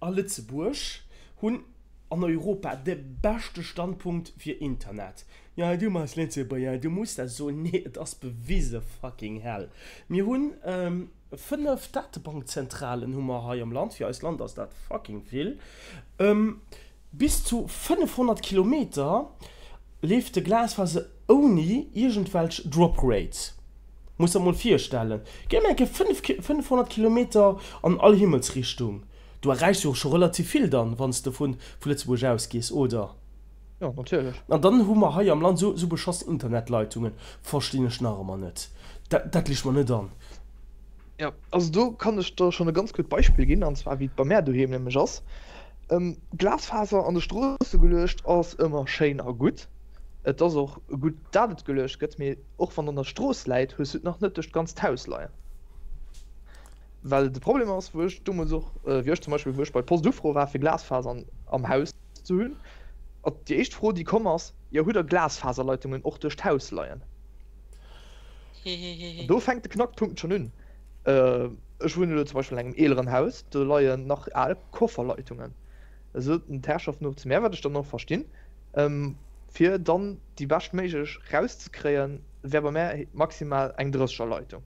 a Lëtzebuerg hunn an Europa de beschte Standpunkt fir Internet. Ja, du bass Lëtzebuerger, du muss dat soen. Nee, et ass bewise, fucking hell. Mir hunn 5 Datebankzentralen hu mer hei am Land, fir eist Land ass dat fucking vill. Bis zu 500 Kilometer leeft de Glasfaser ouni iergendwelch Drop Rates. Muss der mol virstellen. Géi mol eng Kéier 500 Kilometer an all Himmelsrichtung. Du erreichs jo scho relativ vill dann, wann s de vu Lëtzebuerg ausgees, oder? Jo, natierlech. An dann hu mer hei am Land esou beschossen Internetleitungen. Verstinn ech nach ëmmer net. Dat liicht mer net an. Jo, also do kann ech der schonn e ganz gutt Beispill ginn, an zwar wéi et bei mär doheem nämlech ass. Glasfaser an de Stroosse geluecht ass ëmmer schéin a gutt. Et ass och gutt, dat et geluecht gëtt, mee och wann an der Strooss läit, hues du et nach net duerch d'ganzt Haus leien. Well de Problem ass, wou ech deemools och, wéi ech zum Beispill, wou ech bei d'Post ufroe war fir Glasfaser am Haus ze hunn, déi éischt Fro déi komm ass, Jo, hutt der Glasfaserleitungen och duerch d'Haus leien? An do fänkt de Knackpunkt schonn un. Ech wunnen elo zum Beispill an engem eeleren Haus, do leien nach al Kofferleitungen. Da soten d'Herrschaften och zu mär, wat ech dann och verstinn, fir dann déi beschtméiglech rauszekréien, wär bei mär maximal eng Drëssegerleitung,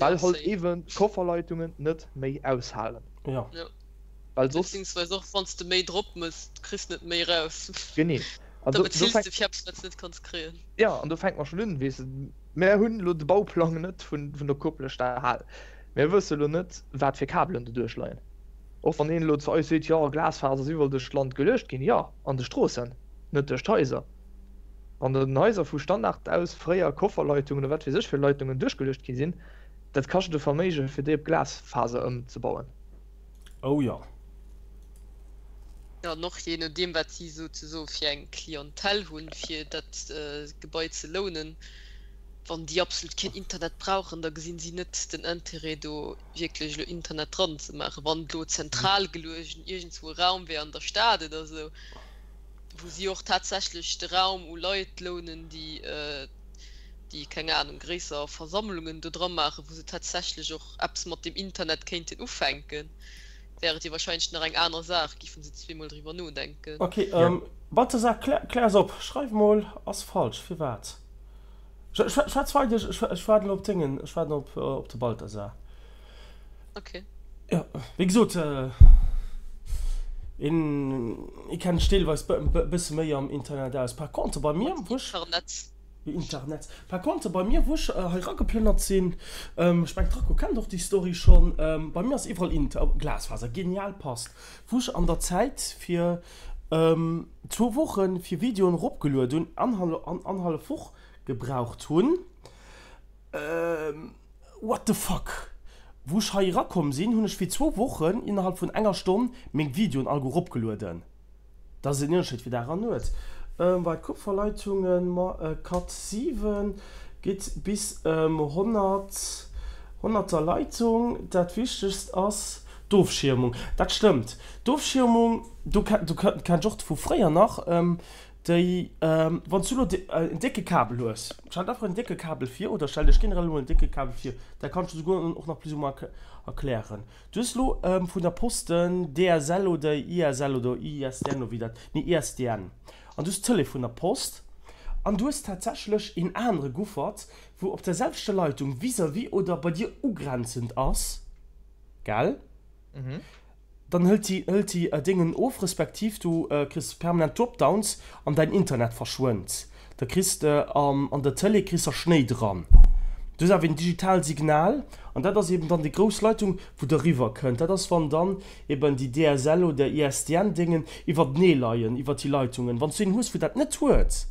well halt eeben d'Kofferleitungen net méi aushalen. Jo. Well soss. Beziehungsweise och wann s de méi drop mëss, du kriss net méi raus. Genee. An da bezills de fir eppes, wat s de net kanns kréien. Jo, an do fänkt mer schonn un, weess de. Mär hunn elo de Bauplang net vun der Kopleschter Hal. Mir wësse elo net, wat fir Kabelen do duerchleien. Och wann een elo zu eis seet, jo, Glasfaser ass iwwerall duerch d'Land geluecht ginn. Jo, an de Stroossen, net duerch d'Haiser. Wann an den Haiser vu Standard aus fréier Kofferleitungen oder wat weess ech fir Leitungen duerchgeluecht gi sinn, dat kascht e Verméige fir déi op Glasfaser ëmzebauen. Oh jo. Jo, an och jee nodeem wat si souzesoe fir eng Clientèle hunn, fir dat Gebai ze lounen. Wann déi absolut keen Internet brauchen, da gesinn si net den Intérêt do wierklech elo Internet dran ze maachen. Wann et elo zentral geluegen iergendswou e Raum wär an der Stad oder esou, wou si och tatsächlech de Raum u Leit lounen, déi déi, keng Ahnung, gréisser Versammlungen do dra maachen, wou se tatsächlech och eppes mat dem Internet kéinten ufänken, wär et jo wahrscheinlech nach eng aner Saach, giffen se zweemol driwwer nodenken. Ok, Balthasar, klär eis op, schreif mol, ass falsch, firwat? Schwätz weider, ech waarden op dengen, ech waarden op de Balthasar. Ok. Jo, wéi gesot, een, ee kennt sech deelweis bësse méi am Internet aus. Par contre bei mir, wou ech. Internet. Internet. Par contre bei mir, wou ech hei erageplënnert sinn, ech mengen d'Rako kennt och déi Story schonn, bei mir ass iwwerall Inter, Glasfaser, genial, passt. Wou ech an der Zäit fir zwou Woche fir Videoen eropgelueden hunn, annerhallef Woch gebraucht hunn, What the fuck? Wou ech hei erakomm sinn, hunn ech fir zwou Wochen innerhalb vun enger Stonn meng Videoen all eropgelueden. Dat ass en Ënnerscheed wéi Dag an Nuet. Bei Kupferleitungen, ma Cat 7 geet bis 100, honnerter Leitung. Dat wichtegst ass d'Ofschiermung. Dat stëmmt, d'Ofschiermung, do kennt ech och vu fréier nach. Déi, wann s du elo en décke Kabel hues, stell der einfach en décke Kabel vir, oder stell dech generell emol en décke Kabel vir, dat kann ech der souguer och nach plus ou moins erklären. Du hues elo vun der Post den DSL oder ISL oder ISDN oder wéi dat, nee ISDN, an du hues d'Tëlee vun der Post an du hues tatsächlech een anere Guffert, wou op der selwechter Leitung vis-à-vis oder bei dir ugrenzend ass, gell? Dann hëlt déi hëlt déi Déngen of, respektiv du kriss permanent Dropdowns an däin Internet verschwënnt. Da kriss de an der Tëlee kriss der Schnéi dran. Du hues awer een digitaalt Signal an dat ass eben dann déi grouss Leitung wou der eriwwer kënnt. Dat ass wann dann eben déi DSL oder ISDN Déngen iwwertenee leien iwwer déi Leitungen. Wann s du een hues wou dat net huet,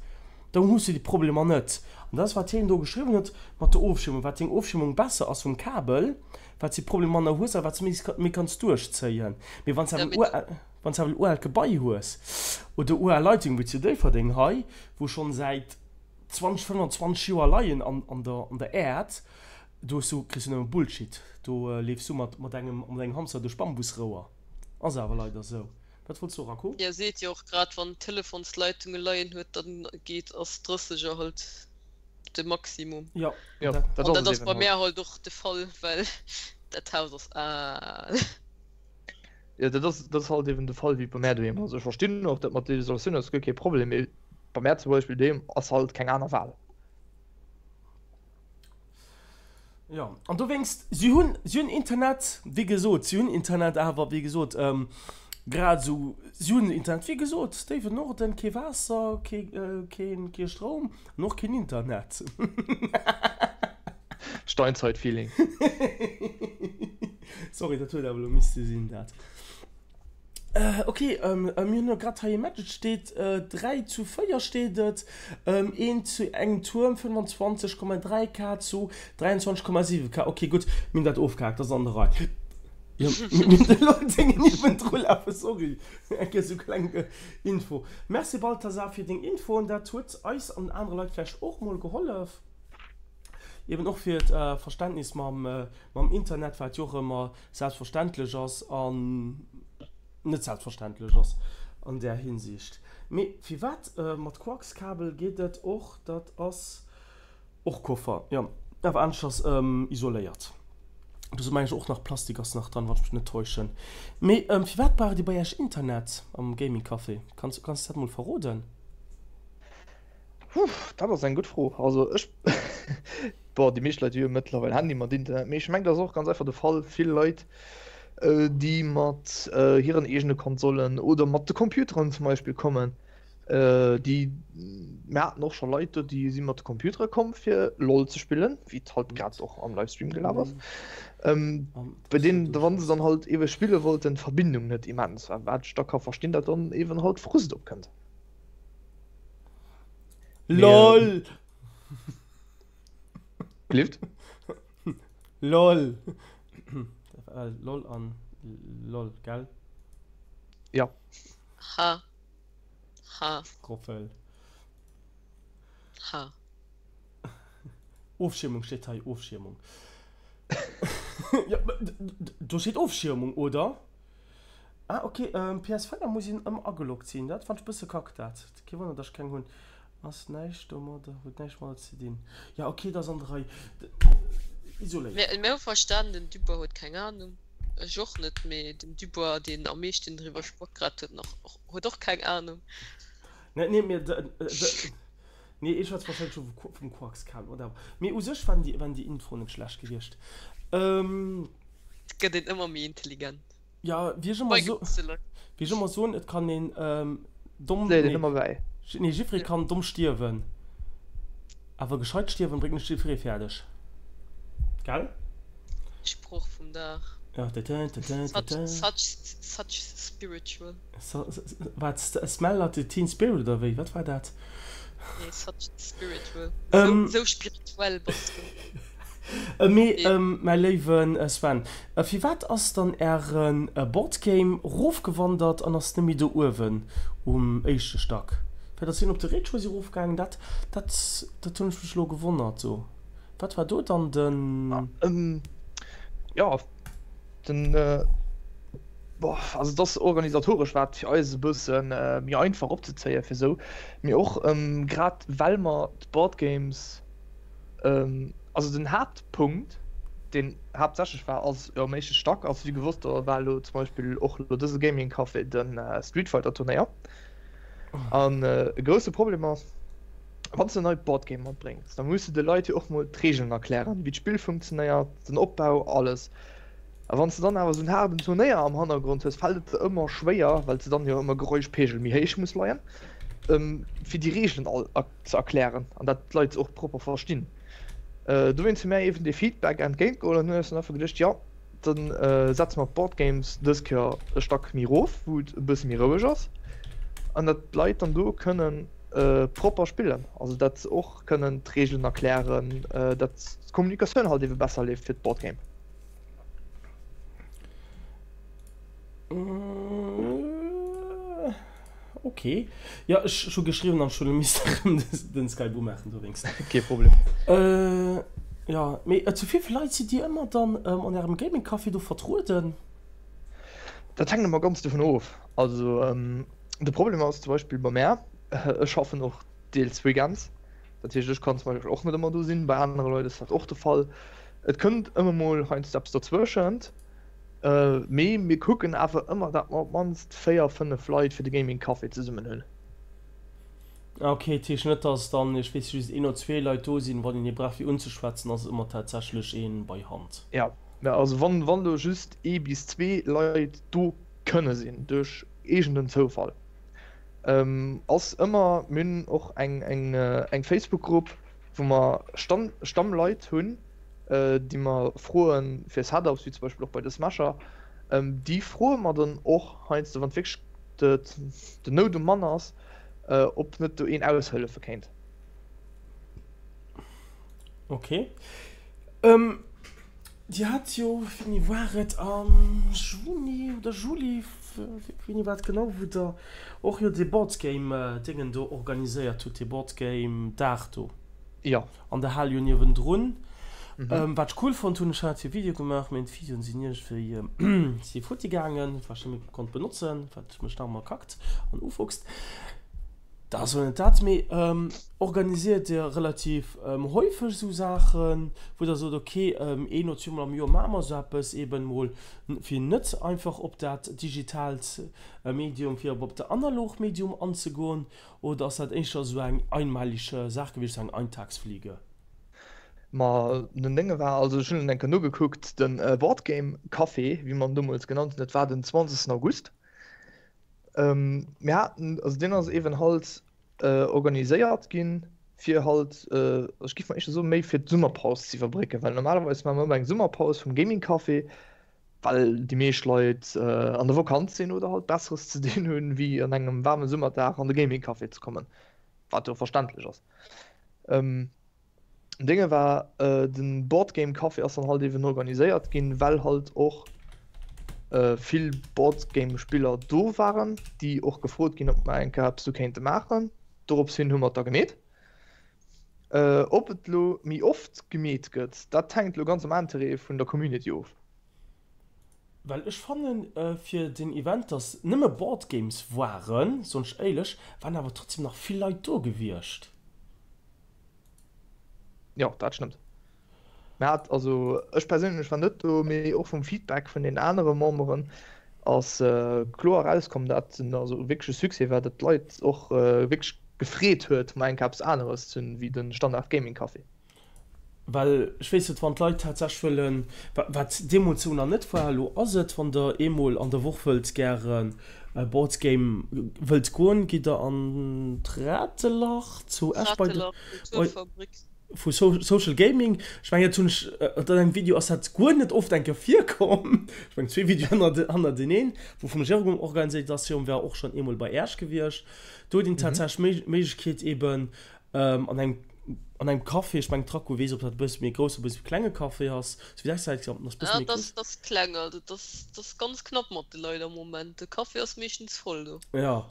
dann hues du déi Problemer net. An dat ass wat hien do geschriwwen huet mat der Ofschiermung. Wat deng Ofschiermung besser ass vum Kabel, Wat s de Problem manner hues a wat s de méi kanns duerchzéien. Mee wann s de awer en uaalt Gebai hues oder ual Leitung wéi zu Déifferdeng hei, wou schonn säit 20, 25 Joer leien an der Äerd, do hues du, kriss du nëmme Bullshit. Do leefs du mat engem Hamster duerch Bambusrouer. Ass awer leider esou. Wat wollts du, Rako? Jo, seet jo och grad, wann Telefonsleitunge leien huet, dann geet ass 30 er halt. de Maximum. Jo, ja, dat ass, dat ass bei mär halt och de Fall, well dat Haus ass al. Ja, dat ass, dat ass halt eben de Fall wéi bei mär doheem. Also ech verstinn och dat mat der Isolatioun ass guer kee Problem, mee bei mär zum Beispill doheem ass halt keng aner Wahl. Jo, an dowéinst, si hunn, si hunn Internet, wéi gesot, si hunn Internet, awer wéi gesot, grad esou, si hunn Internet, wéi gesot, déiwen Norden, kee Waasser, kee, keen, kee Stroum an och keen Internet. Steinzeit-Feeling. Sorry, dat huet awer elo misste sinn, dat. Ok, mir hunn elo grad hei e Match, et steet 3 zu 4 steet et, een zu engem Tuerm, 25,3 K zu 23,7 K. Ok, gutt, mir hunn dat ofgehaakt, dat ass an der Rei. Jo, mir hunn elo deng niewendru lafen, sorry, eng Kéier esou kleng Info. Merci Balthasar fir deng Infoen, dat huet eis an anere Leit vläicht och mol gehollef, eben och fir d'Verständnis mam Internet, wat jo och ëmmer selbstverständlech ass an net selbstverständlech ass an där Hinsicht. Mee firwat mat Koaxkabel geet et och, dat ass och Koffer, jo, awer aneschters isoléiert. Do ass mengen ech och nach Plastik ass nach dran, wann ech mech net täuschen. Mee firwat braucht Dir bei Iech Internet am Gaming Café? Kanns kanns de dat mol verroden? Huh, dat ass eng gutt Fro. Also ech Bon, déi meescht Leit hu jo mëttlerweil Handy mat Internet, mee ech mengen, dat ass och ganz einfach de Fall. Vill Leit, déi mat hiren eegene Konsollen oder mat de Computeren zum Beispill kommen, déi, mir haten och scho Leit do, déi si mat de Computere komm fir LOL ze spillen, wéi et halt grad och am Livestream gelaf ass. Bei deenen, wa se dann halt eebe spille wollten, d'Verbindung net immens war, wat ech da ka verstinn, datt dann eeben halt Frust opkënnt. LOL! Gelift? LOL! LOL an LOL, gell? Ja. Ha. Ha. Roffel. Ha. Ofschiermung steet hei, Ofschiermung. Ja, do steet Ofschiermung, oder? Ah ok, PS4 muss een ëmmer ageloggt sinn, dat fannt ech bësse kack dat. Kee Wonner dass ech keng hunn. Ass näischt domadder, huet näischt domadder ze dinn. Ja ok, dat ass an der Rei. Isoléiert. Mir mir hu verstan, den Dubois huet keng Ahnung, ech och net, mee den Dubois deen am meeschten driwwer spackt grad huet nach huet och keng Ahnung. Nee nee mir nee ech schwätze wahrscheinlech scho vum Koaxkabel, whatever. Mee u sech waren déi waren déi Infoen net schlecht gewiescht. Et gëtt een ëmmer méi intelligent. Ja, wéi ech ëmmer so, wéi ech ëmmer soen, et kann een domm, Léiert een ëmmer bäi. nee, jiddweree kann domm stierwen, awer gescheit stierwen bréngt net jiddweree fäerdeg. Gell? Sproch vum Dag. Ja, tëtën, tëtën, tëtën. Such, such spiritual. Wat, smell like the teen spirit oder wéi? Wat war dat? Nee, such spiritual. Esou, esou spirituell bass du. Mee, mäi léiwe Sven, firwat ass dann äre Boardgame rofgewandert an ass net méi do uewen um éischte Stack? Wat ass hien op de Rez-de-chaussée erofgaangen? Dat, dat, dat hunn ech mech elo gewonnert do. Wat war do dann den. Jo, den, boah, also et ass organisatoresch war et fir eis e bësse méi einfach opzezéien, fir esou, mee och grad well mer d'Boardgames, Also den Haaptpunkt, deen haaptsächlech war, ass jo am éischte Stack. Also wéi gewosst, do war elo zum Beispill och elo dëse Gaming Café de Street Fighter Turnéier. An e grousse Problem ass, wann s de en neit Boardgame matbréngs, da muss de de Leit jo och mol d'Regeln erklären, wéi d'Spill funktionéiert, den Opbau, alles. A wann s de dann awer esou en haarden Turnéier am Hannergrond hues, fält et der ëmmer schwéier, well s de dann jo ëmmer Geräuschpegel méi héich muss leien, fir déi Regeln all ze erklären an dat d'Leit se och propper verstinn. Dowéinst hu mär eben dee Feedback entgéint geholl an hunn eis dann einfach geduecht, jo, da setze mer d'Boardgames dës Kéier e Stack méi erof, wou et e bësse méi roueg ass an dat d'Leit dann do kënnen propper spillen, also dat se och kënnen d'Reegelen erklären, dat d'Kommunikatioun halt ebe besser leeft fir d'Boardgame. Ok, jo ech hu geschriwwen an ech hunn missten erëm den Skype umaachen dowéinst. Kee Problem. Jo, mee zu wéivill Leit sidd dir ëmmer dann an ärem Gaming Café do vertrueden? Dat hänkt ëmmer ganz dovun of. Also de Problem ass zum Beispill bei mär, ech schaffen och deels weekends, dat heescht ech kann zum Beispill och net ëmmer do sinn, bei anere Leit ass dat och de Fall. Et kënnt ëmmer mol heiansdo eppes derzwëschent. Mee mir kucken awer ëmmer dat mer op mannst 4, 5 Leit fir de Gaming Café zesummen hunn. Ok, dat heescht net dass dann, ech weess just een oder zwee Leit do sinn, wann een ee brauch fir unzeschwätzen ass et ëmmer tatsächlech een bei Hand. Jo, also wann wann do just ee bis zwee Leit do kënne sinn duerch iergend en Zoufall, ass ëmmer, mir hunn och eng eng eng Facebook Grupp wou mer Stamm Stammleit hunn. déi mer froen fir Setups, wéi zum Beispill och bei de Smasher, déi froe mer dann och heiansdo, wann wierklech den Nout um Mann ass, ob net do een aushëllefe kéint. Ok. Dir hat jo, wéini war et, am Juni oder Juli, wéini war et genau, wou Der och jo dee Boardgame-Déngen do organiséiert hutt, dee Boardgame-Dag do? Jo. An der Hal jo niewendrun. Wat ech cool fonnt hunn, ech hat jo Video gemaach, mee d'Videoen sinn iergendwéi si futti gaangen, wat ech net méi konnt benotzen, wat mech nach ëmmer kackt an ufuchst. Dat ass elo net dat, mee organisiert Dir relativ häufeg esou Saachen, wou Der sot, ok, een oder zweemol am Joer maache mer esou eppes, eben emol fir net einfach op dat digitaalt Medium, fir op dat analogt Medium anzegoen, Oder ass dat éischter esou eng einmalig Saach gewiescht, esou eng Eintagsfliege? Ma den Dénge war, also ech hunn en eng Kéier nogekuckt, de Boardgame Café, wéi mer en deemools genannt hunn, dat war den 20. August. Mir haten, also deen ass eeben halt organiséiert ginn, fir halt, ech géif mol éischter soen, méi fir d'Summerpaus ze iwwerbrécken, well normalerweis maache mer ëmmer eng Summerpaus vum Gaming Café, well déi meescht Leit an der Vakanz sinn oder halt Besseres ze dinn hunn, wéi an engem waarme Summerdag an de Gaming Café ze kommen, wat jo verständlech ass. Den Dénge war, den Boardgame Café ass dann halt eben organiséiert ginn, well halt och vill Boardgame Spiller do waren, déi och gefrot ginn, ob mer eng Kéier eppes do kéinte maachen. Dorops hin hu mer et da gemeet. Ob et lo méi oft gemeet gëtt, dat hänkt lo ganz am Interêt vun der Community of. Well ech fannen fir den Event dass nëmme Boardgames waren, soen ech éierlech, waren awer trotzdem nach vill Leit do gewiescht. Jo, dat stëmmt. Mä hat, also ech perséinlech war net do, mee och vum Feedback vun den anere Memberen ass kloer erauskomm, dat en also wierklech e Succès war, dat d'Leit och wierklech gefreet huet, mol eng Kéier eppes aneres ze hunn, wéi de Standard Gaming Café. Well ech weess net, wann d'Leit tatsächlech wëllen, wat deemools esou nach net war, elo ass et, wann Der eemol an der Woch wëllt gären e Boardgame wëllt goen, gitt Der an d'Ratelach zu Esch bei de, Kulturfabrik. vu Social Gaming, ech mengen dat hunn ech an engem Video ass dat guer net oft eng Kéier virkomm, ech mengen zwee Videoen hannerteneen, wou vum Jérôme organiséiert ass, Jérôme war och schonn eemol bei Äerch gewiescht, do huet een tatsächlech d'Méiglechkeet eben an engem an engem Café, ech mengen d'Raku weess ob dat e bësse méi grouss oder e bësse méi klenge Café ass, sou wéi ech dat gesinn hunn, ass e bësse méi grouss. Dat ass kleng, also dat ass ganz knapp mat de Leit am Moment, de Café ass meeschtens voll do. Jo,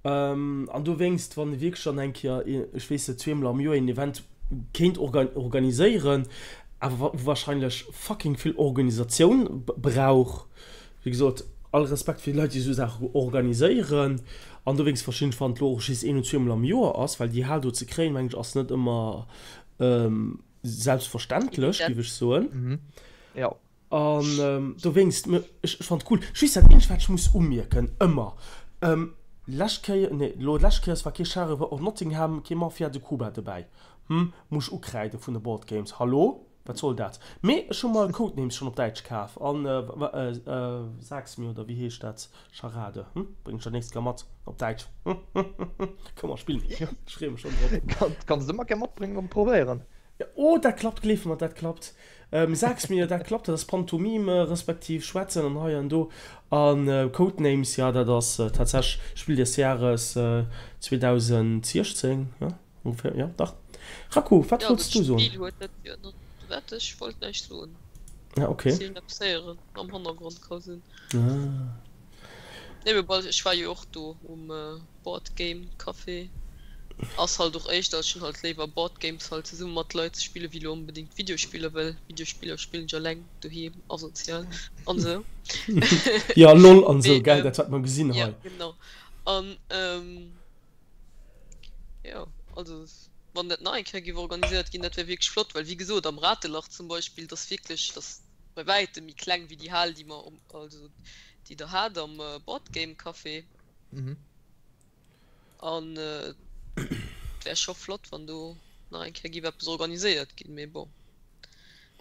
An dowéinst, wann ee wierklech dann eng Kéier, ech weess net, zweemol am Joer een Event kéint organiséieren, awer wou wahrscheinlech fucking vill Organisatioun brauch, wéi gesot, all Respekt fir déi Leit, déi esou Saache organiséieren, an dowéinst verstinn ech, wann et elo och just een oder zweemol am Joer ass, well déi Hal do ze kréien, mengen ech, ass net ëmmer selbstverständlech, géif ech soen. Jo. An dowéinst, ech fannt cool. Just dat eenzegt wat ech muss umierken, ëmmer, lescht Kéier, nee elo lescht Kéiers war kee Sheriff of Nottingham, kee Mafia de Cuba dobäi. Hm, muss ech ukräiden vun de Board Games, hallo, wat soll dat? Mee ech hu mer Codenames schonn op Däitsch kaf an Sag's mir oder wéi heescht dat, Charade, hm, bréng ech der nächst Kéier mat op Däitsch, hm, hm, hm, hm, kënne mer spillen, ech freeë mech schonn drop. Kanns de ëmmer gär matbréngen an probéieren. Oh, dat klappt, gleef mer, dat klappt. Sags mir, dat klappt, dat ass Pantomime respektiv Schwätzen an hei an do. A Codenames, jo, dat ass tatsächlech Spill des Jahres 2016, jo, ongeféier, jo, dach. Raku, wat Jo, wollts dat du soen? Spill huet dat jo net. Wat? Ech wollt näischt soen. Ah, okay. Ech sinn eppes héieren am Hannergrond, ka sinn. Ah. Nee, mee bon, ech war jo och do um Board Game Café ass halt och éischter, ech hunn halt léiwer Board Games halt zesumme mat Leit ze spillen wéi lo onbedingt Videospiller, well Videospiller spillen ech alleng doheem asozial an esou. Jo lol an esou gell, dat wat mer gesinn hei. Jo genau an jo also wann dat nach eng Kéier géif organiséiert ginn, dat wär wierklech flott, well wéi gesot am Ratelach zum Beispill, dat ass wierklech, dat ass bei wäitem méi kleng wéi déi Hal déi mer also déi der hat am Board Game Café. Mhm. An et wär scho flott, wann do nach eng Kéier géif eppes organiséiert ginn. Mee bon,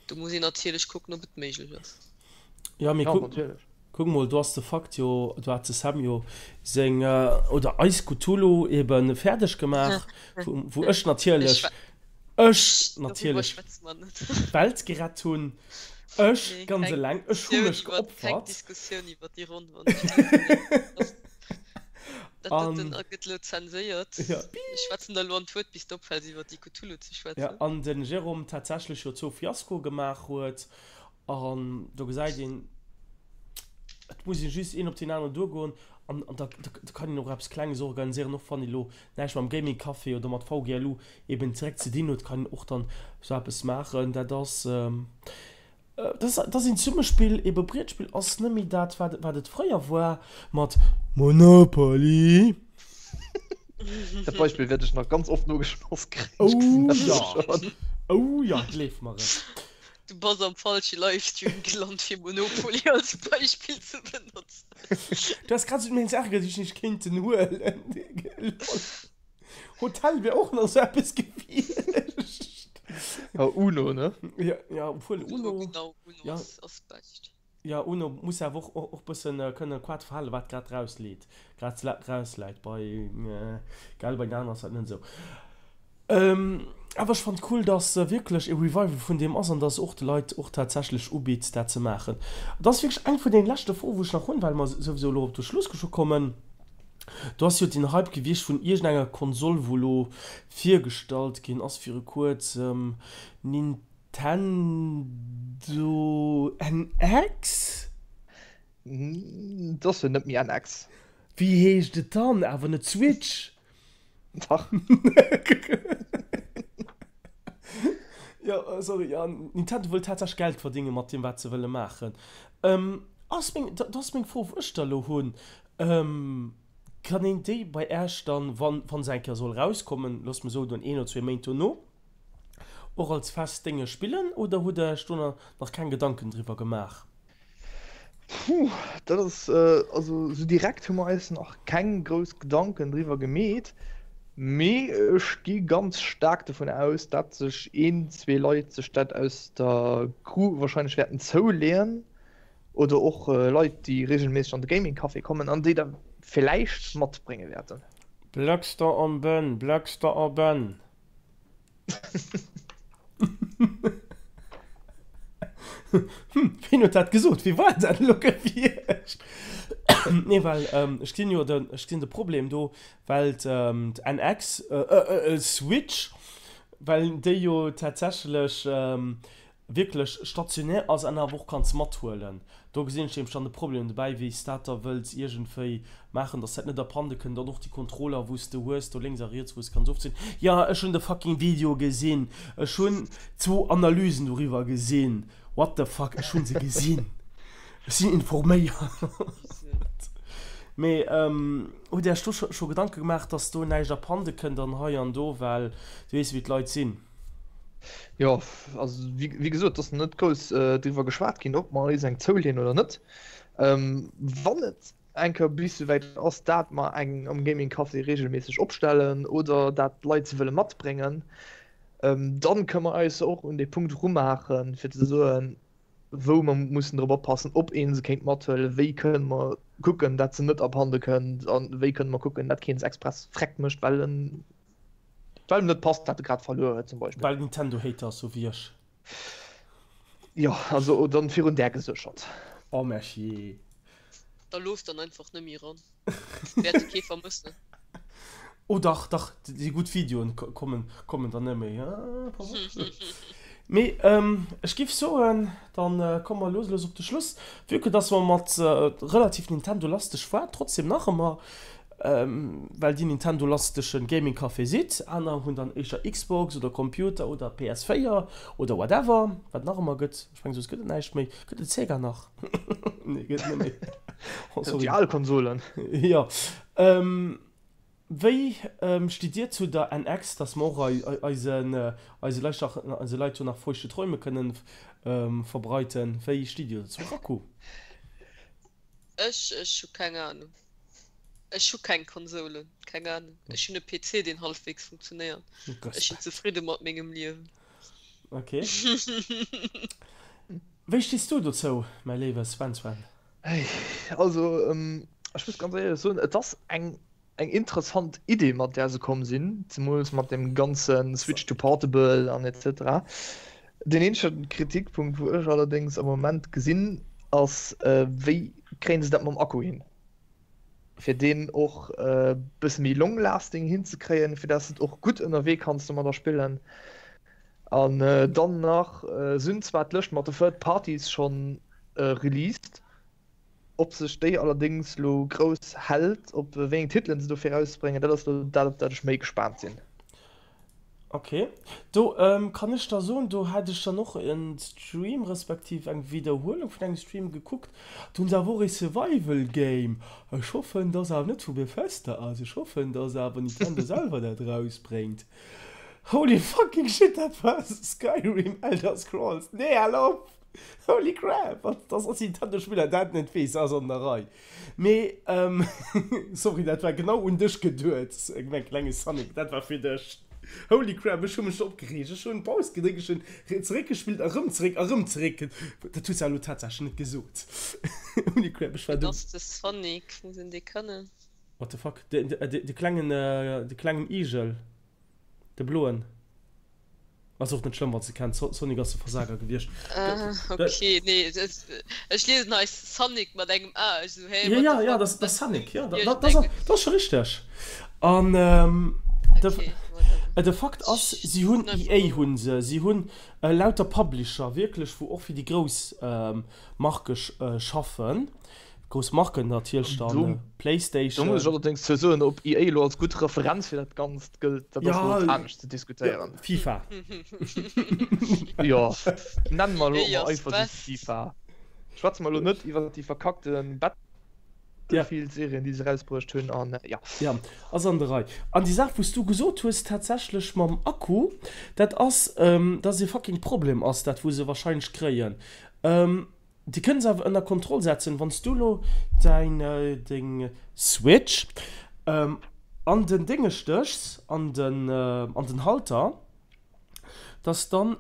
do muss een natierlech kucken, ob et méiglech ass. Ja, mee Ja, kuck, natierlech. kuck mol, do ass de Fakt jo, do hat de Sam jo seng, oder eis Cthulhu eben fäerdeg gemaach, wou, wou ech Ech natierlech war. Ech natierlech d'Welt gerett hunn. Ech ganz eleng, ech hu mech geopfert. An de Jérôme tatsächlech jo zwou Fiaskoe gemaach huet. An do gesäit een, et muss ee just een op deen aneren duergoen an da kann een och eppes Klenges organiséieren, och wann ee lo näischt mam Gaming Café oder mat VGLU eben direkt ze dinn huet, kann een och dann esou eppes maachen. Dat ass, dat ass een Zesummespill, ebe Brietspill ass net méi dat, wat wat et fréier war mat Monopoly. Dat Beispill wäert ech nach ganz oft nogeschmass kréien. Oh jo, oh jo, gleef mer et. Du bass am falsche Livestream gelant fir Monopoly als Beispill ze benotzen. Du has grad sou meng Saache déi ech nicht kéinten huelen. Lol. Hotel wär och nach sou eppes gewiescht. Ja, Uno, ne? Ja, ja, obwuel Uno, genau, Uno ja. ass, ass bescht. Ja, Uno muss awer och, och, och bëssen kënne quat verhalen, wat grad rausleet, grad rausläit. Bei, gell, bei den aneren ass dat net esou. Awer ech fannen cool, dass wierklech e Revival vun deem ass an dass och de Leit och tatsächlech ubitt dat ze maachen. Et ass wierklech eng vun deene leschte Froen, wou ech nach hunn, well mer souwisou elo op de Schluss scho kommen. Do ass jo den Hype gewiescht vun iergendenger Konsol, wou elo virgestallt ginn ass viru kuerzem, Nintendo NX? Et ass jo net méi NX. Wéi heescht et dann? Awer net Switch? Dach. Jo, sorry, jo, Nintendo wëll tatsächlech Geld verdinge mat deem, wat se wëlle maachen. Ass meng, dat ass meng Fro, wou ech der elo hunn, Kann een déi bei Äech dann, wann, wann se eng Kéier soll erauskommen, loosse mer soen een oder zwee Méint dono, och als fest Dénge spillen oder hutt Der Äech do nach keng Gedanken driwwer gemaach? Puh, dat ass, also sou direkt hu mer eis nach keng grouss Gedanken driwwer gemeet, mee ech gi ganz staark dovun aus, dat sech een, zwee Leit sech dat aus der Crew wahrscheinlech wäerten zouleeën oder och Leit, déi regelméisseg an de Gaming Café kommen an déi da villäicht matbrénge wäerten. Blackstar an Ben, Blackstar a Ben. Hm, ween huet dat gesot? Wie war dat elo gewiescht? Nee, well ech gesinn jo den, ech gesinn de Problem do, well d'NX, Switch, well déi jo tatsächlech wierklech stationär ass an awer och kanns mathuelen. Do gesinn ech nämlech dann de Problem dobäi, wéi s dat da wëlls iergendwéi maachen, dass dat net abhande kënnt an och déi Controller wou s de hues do lénks a riets wou s kanns ofzéien. Jo, ech hunn de fucking Video gesinn, ech hunn zwou Analysen doriwwer gesinn, what the fuck, ech hunn se gesinn, ech sinn informéiert. Mee hutt Iech do scho Gedanke gemaach, dass do näischt abhande kënnt an hei an do, well du weess wéi d'Leit sinn. Jo, also wéi gesot, et ass nach net grouss driwwer geschwat ginn, ob mer eis eng zouleeën oder net. Wann et eng Kéier bis souwäit ass, dat mer eng am Gaming Café reegelméisseg opstellen oder dat d'Leit se wëlle matbréngen, dann kënne mer eis och un dee Punkt erumaachen, fir ze soen, wou mer mussen drop oppassen, ob ee se kéint mathuelen, wéi kënne mer kucken, dat se net abhande kënnt a wéi kënne mer kucken, dat keen se express vreckt mécht, well en Well em net passt wat e grad verluer huet zum Beispill. Well Nintendo Hater ass sou wéi ech. Jo also dann virun där geséchert. Oh merci. Da looss dann einfach net méi eran. Wäerte kee vermëssen. Oh dach dach déi gutt Videoen kommen kommen dann net méi. Ah pass op. Mee ech giff soen dann komme mer lues lues op de Schluss. Vue que dass mer mat relativ Nintendo lasteg war trotzdem nach ëmmer Well dir Nintendo-lasteschen Gaming Café sidd, aner hunn dann éischter Xbox oder Computer oder PS4 oder whatever, wat nach ëmmer gëtt. Ech mengen soss gëtt et näischt méi. Gëtt et Sega nach? Nee, gëtt et net méi. Oh sorry. Déi al Konsolen. Jo. Wéi stitt dir zu der NX, dass mer och eisen eise Leit nach eise Leit do nach feuchte Träume kënnen verbreiten? Wéi stitt dir dozou, Raku? Ech, ech hu keng Ahnung. Ech hu keng Konsolen, keng Ahnung. Ech hunn e PC, deen halfwegs funktionéiert. Ech sinn zefridde mat mengem Liewen. Ok. Wéi stees du dozou, mäi léiwe Sven Sven? Also, ech muss ganz éierlech soen, et ass eng. eng interessant Idee mat där se komm sinn, zemools mat dem ganze Switch to Portable an etc. Deen eenzege Kritikpunkt wou ech allerdéngs am Moment gesinn ass, wéi kréien se dat mam Akku hin, fir deen och e bësse méi long lasting hinzekréien, fir dass de och gutt ënnerwee kanns domadder spillen. An dann nach, se hunn zwar d'Lëscht mat de Third Parties schonn released, Ob sech déi allerdéngs lo grouss hält, op wéi eng Titelen se dofir erausbréngen, dat ass lo dat, op dat ech méi gespaant sinn. Ok, do kann ech der soen, do hat ech dann och en Stream respektiv eng Widderhuelung vun engem Stream gekuckt, do hunn se awer och ee Survival Game. Ech hoffen, dass awer net vu Bethesda ass, ech hoffen, dass awer Nintendo selwer dat erausbréngt. Holy fucking shit, dat war Skyrim, Elder Scrolls, nee hal op! Holy crap, wat dass als Nintendo Spiller dat net weess ass an der Rei. Mee sorry, dat war genau un dech geduet, mäin klenge Sonic, dat war fir dech. Holy crap, ech hu mech opgereegt, ech hunn Paus gedréckt, ech hunn zeréckgespillt a rëm zeréck a rëm zeréck. Dat hues de elo tatsächlech net gesot. Holy crap, ech war do. Wien ass de Sonic? Muss een dee kënnen? What the fuck, de klengen, de klengen Igel, de bloen. Ass och net schlëmm wanns de kenns, Sonic ass e Versager gewiescht. Ok nee ech liesen hei Sonic mat engem A, ech esou hä what the fuck. Jo jo dat ass Sonic, jo dat ass scho richteg. An de Fakt ass si hunn EA hunn se, si hunn lauter Publisher wierklech wou och fir déi grouss Marke schaffen. Grouss Marken natierlech dann Playstation. Do muss ech allerdéngs zou soen, ob EA elo als gutt Referenz fir dat Ganzt gëllt, dat ass elo anescht ze diskutéieren. FIFA. Jo, nenne mer elo emol einfach just FIFA. Schwätze mer elo net iwwer déi verkackte Battlefield-Serien, déi se erausbruecht hunn an jo. Jo, ass an der Rei. An déi Saach, wou s du gesot hues, tatsächlech mam Akku, dat ass, dass e fucking Problem ass dat, wou se wahrscheinlech kréien. Déi kënne se awer ënner Kontroll setzen, wann s du elo däin, deng Switch an den Dénge stéchs, an den, an den Halter, dass dann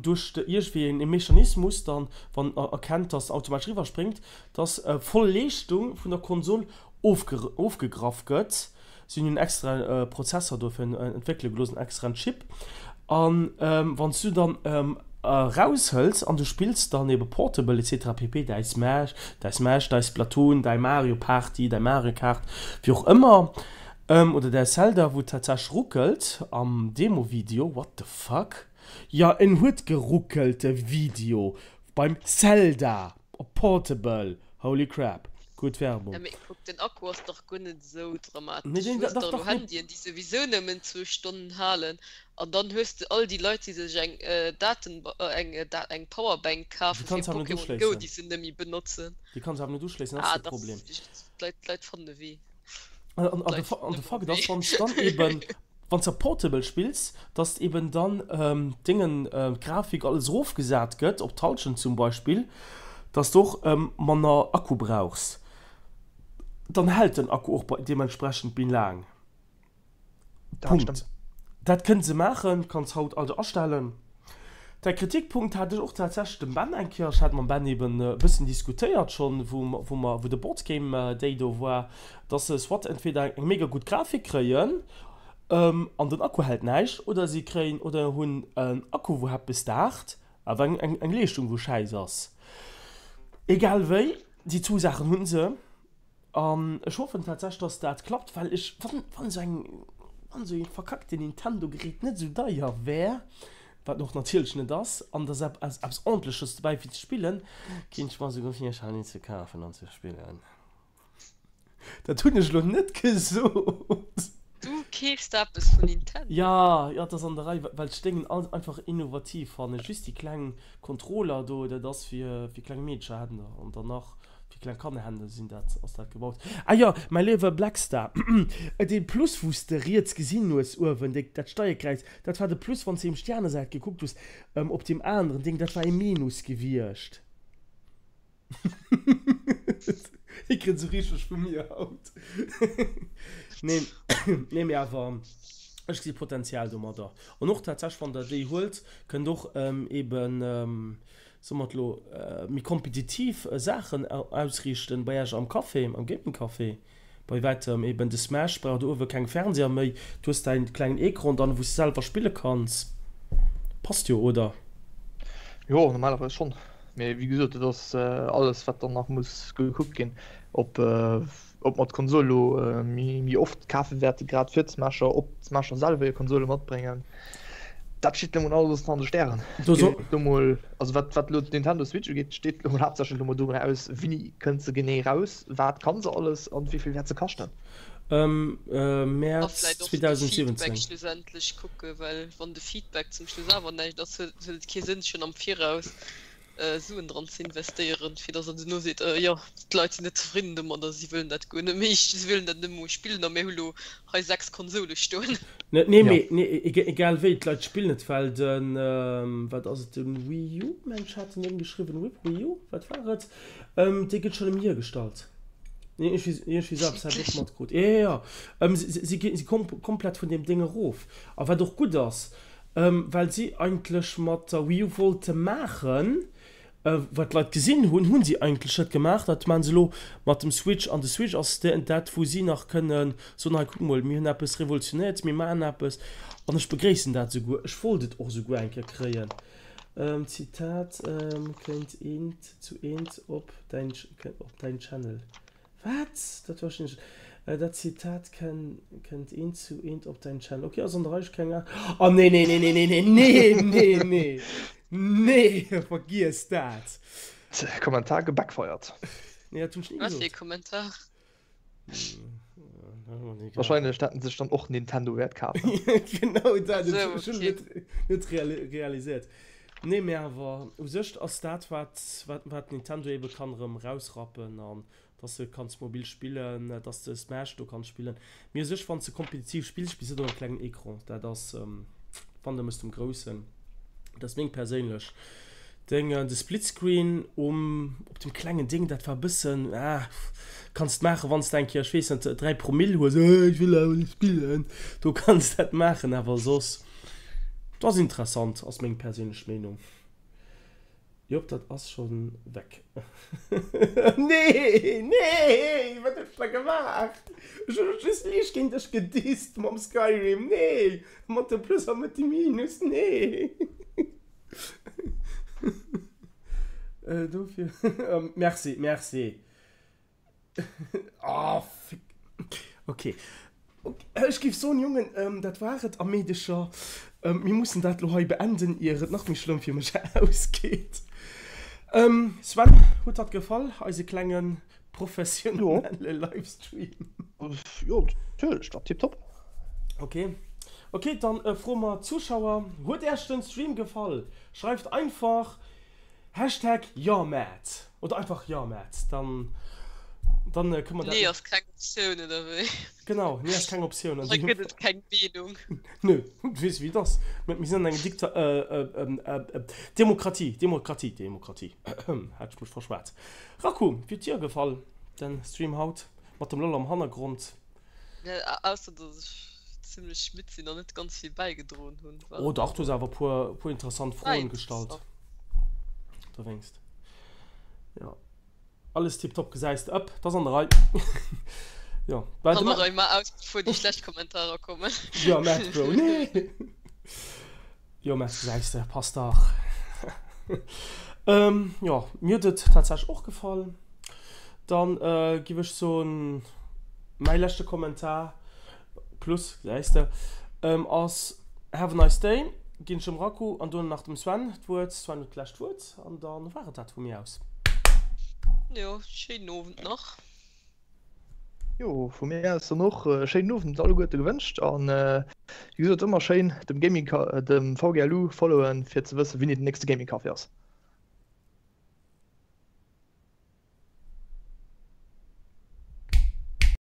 duerch de iergendwéi e Mechanismus dann, wann e erkennt, dass automatesch eriwwer spréngt, dass voll Leeschtung vun der Konsol ofgegraff gëtt. Si hunn en extrae Prozessor dofir entwéckele gelooss, en extraen Chip. An wann s du dann eraushëls an du spills dann ebe Portable etc pp, däi Smash, däi Smash, däi Splatoon, däi Mario Party, däi Mario Kart, wéi och ëmmer, oder däi Zelda, wou tatsächlech ruckelt am Demo-Video, what the fuck? Jo, en huet geruckelt, de Video beim Zelda op Portable, holy crap, gutt Werbung. Ja mee kuck, den Akku ass dach guer net esou dramatesch. Du hues dach elo Handyen déi souwisou nëmmen zwou Stonnen halen an dann hues de all déi Leit déi sech eng Daten eng eng Powerbank kafe fir Pokémon Go déi se net méi benotzen. Déi kanns awer net uschléissen, dat ass de Problem. D'Leit d'Leit fannen e Wee. An de Fakt ass, wann s dann eben, wann s de Portable spills, dass eben dann d'Déngen, d'Grafik, alles erofgesat gëtt, op d'Hallschent zum Beispill, dass de och manner Akku brauchs. Dann hält den Akku och deementsprechend méi laang. Punkt. Dat kënne se maachen, kanns haut also astellen. Däi Kritikpunkt hat ech och tatsächlech dem Ben eng Kéier, ech hat mam Ben eben e bëssen diskutéiert schonn, wou wou mer, wou de Boardgame Day do war, dass se soit entweder eng mega gutt Grafik kréien an den Akku hält näischt, oder si kréien oder hunn en Akku wou eppes daacht, awer eng eng eng Leeschtung wou schäiss ass. Egal wéi, déi zwou Saachen hu se. An ech hoffen tatsächlech, dass dat klappt, well ech, wann, wann esou eng, wann esou ee verkackten Nintendo-Gerät net esou deier wär, wat en och natierlech net ass, an da ass eppes Ordentleches dobäi fir ze spillen, kéint ech mer esouguer virstellen, een ze kafen an ze spillen. Dat hunn ech elo net gesot. Du keefs der eppes vun Nintendo? Jo, jo, et ass an der Rei, well ech d'Déngen all einfach innovativ fannen. Just déi kleng Controller do, dat ass fir, fir kleng Meedercher hätten an dann nach Fir kleng Kannerhänn sinn dat, ass dat gebaut. Ah jo, mäi léiwe Blackstar, dee Plus wou s de riets gesinn hues uewen, déi, dat Steierkräiz, dat war de Plus, wann s de um Sternesäit gekuckt hues, op deem aneren Ding, dat war ee Minus gewiescht. Hie kritt esou richteg vu mir haut. Nee, nee, mee awer ech gesi Potenzial domadder. An och tatsächlech, wann der déi huelt, kënnt och eben, soe mer et elo, méi kompetitiv Saachen ausriichten bei Iech am Café, am Gaming Café. Bei wäitem eben de Smash brauch do uewe keng Fernseher méi, du hues däin klengen Ecran dann wous de selwer spille kanns. Passt jo oder? Jo normalerweis schonn, mee wéi gesot dat ass alles wat dann nach muss gekuckt ginn ob ob mer d'Konsol lo méi oft kafe wäerte grad fir d'Smasher, ob d'Smasher selwer hir Konsole matbréngen, dat steet lo mol alles an de Stären. Do so lo mol, also wat wat lo d'Nintendo Switch ugeet, steet lo mol haaptsächlech lo mol dorunner aus wéini kënnt se genee raus. Wat kann se alles an wéi vill wäert se kaschten? Ëm Mäerz 2017. Feedback schlussendlech kucken, well wann de Feedback zum Schluss awer näischt ass, huet et kee Sënn schonn am Viraus Suen dran ze investéieren, fir datt der duerno seet, jo d'Leit sinn net zefridden domadder, si wëllen dat guer net méi, si wëllen dat net emol spillen a mir hu lo hei 6 Konsole stoen. Nee mee nee egal wéi, d'Leit spillen et, well den, wat ass et, den Wii U, mengen ech hat den ëmgeschriwwen, Wii U, wat war et? Déi gëtt schonn ëm hiergestallt. Iergendwéi sou eppes hat ech matkrut. Jo, jo, jo. Si si komplett vun deem Déng erof. A wat och gutt ass, well si eigentlech mat der Wii U wollte maachen, wat d'Leit gesinn hunn, hu si eigentlech net gemaach. Dat maache se elo mat dem Switch. An de Switch ass dat, wou si nach kënne soen, hei kuck mol, mir hunn eppes revolutionéiert, mir maachen eppes. An ech begréissen dat esouguer. Ech wollt et och esouguer eng Kéier kréien. Zitat, Kéint eent zu eent op däin op däin Channel. Wat? Dat verstinn ech net. Dat Zitat kënnt eent zu eent op däin Channel. Ok, ass an der Rei, ech keng Ahnung. Oh nee nee nee nee nee nee nee nee nee nee vergiess dat! Kommentar gebackfired. Nee, dat hunn ech ni gesot. Wat fir ee Kommentar? Wahrscheinlech hätten sech dann och Nintendo wäert kafen. Genau dat, ech hunn et net realiséiert. Nee, mee awer u sech ass dat wat wat Nintendo ebe kann erëm rausrappen an dass de kanns mobil spillen, dass de Smash do kanns spillen. Mee u sech wann s de kompetitiv spills, spills de net op engem klengen Ecran. Dat ass wann da mëss de um groussen. Dat ass meng perséinlech Deng, de Splitscreen um op dem klengen Ding, dat war bëssen, ah, kanns maachen wanns de eng Kéier, ech weess net, 3 Promille hues, oh ech wëll awer net spillen, do kanns dat maachen, awer soss, et ass interessant, ass meng perséinlech Meenung. Jop, dat ass schon weg. Nee, nee, wat hues de da gemaach? Ech hunn just liicht géint dech gedisst mam Skyrim, nee, mat dem Plus a mat dem Minus, nee. Dofir merci, merci. Oh, fick. Okay. Ech géif soen, Jongen, dat war et a Meedecher. Mir mussen dat elo hei beenden, ier et nach méi schlëmm fir mech ausgeet. Sven, huet dat gefall, eise klenge professionelle Livestream? Jo, natierlech, war tiptop. Okay. Ok, dann froe mer d'Zuschauer, Huet Äerch den Stream gefall? Schreift einfach Hashtag YaMad oder einfach YaMad, dann dann kënne mer dat. Nee ass keng Optioun, oder wéi? Genau, nee ass keng Optioun an Hei deem gëtt et keng Meenung. Nö, du weess wéi et ass, mir sinn an enger Dikta Demokratie, Demokratie, Demokratie, hat ech mech verschwat. Raku, wéi huet dir gefall den Stream haut mat dem LOL am Hannergrond? Ausser dass ech zimlech midd sinn an net ganz vill bäigedroen hunn. Oh dach, du hues awer e puer, puer interessant Froen gestallt. Dowéinst. Jo. Alles tiptop, gesäis de. Ëpp, 't ass an der Rei. Jo. An der Rei, mar aus bevor déi schlecht Kommentarer kommen. Jo, Matt Bro, nee. Jo, mä gesäis de, passt dach. Jo, mir huet et tatsächlech och gefall. Dann giff ech soen, mäi leschte Kommentar, plus, gesäis de, ass Have a nice day. Ginn ech dem Raku an duerno nach dem Sven d'Wuert. Sven huet d'lescht Wuert an dann war et dat vu mir aus. Jo, schéinen Owend nach. Jo, vu mir aus dann och e schéinen Owend alleguerte gewënscht an wéi gesot ëmmer schéin dem Gaming dem VGLU followen fir ze wëssen wéini den nächste Gaming Café ass.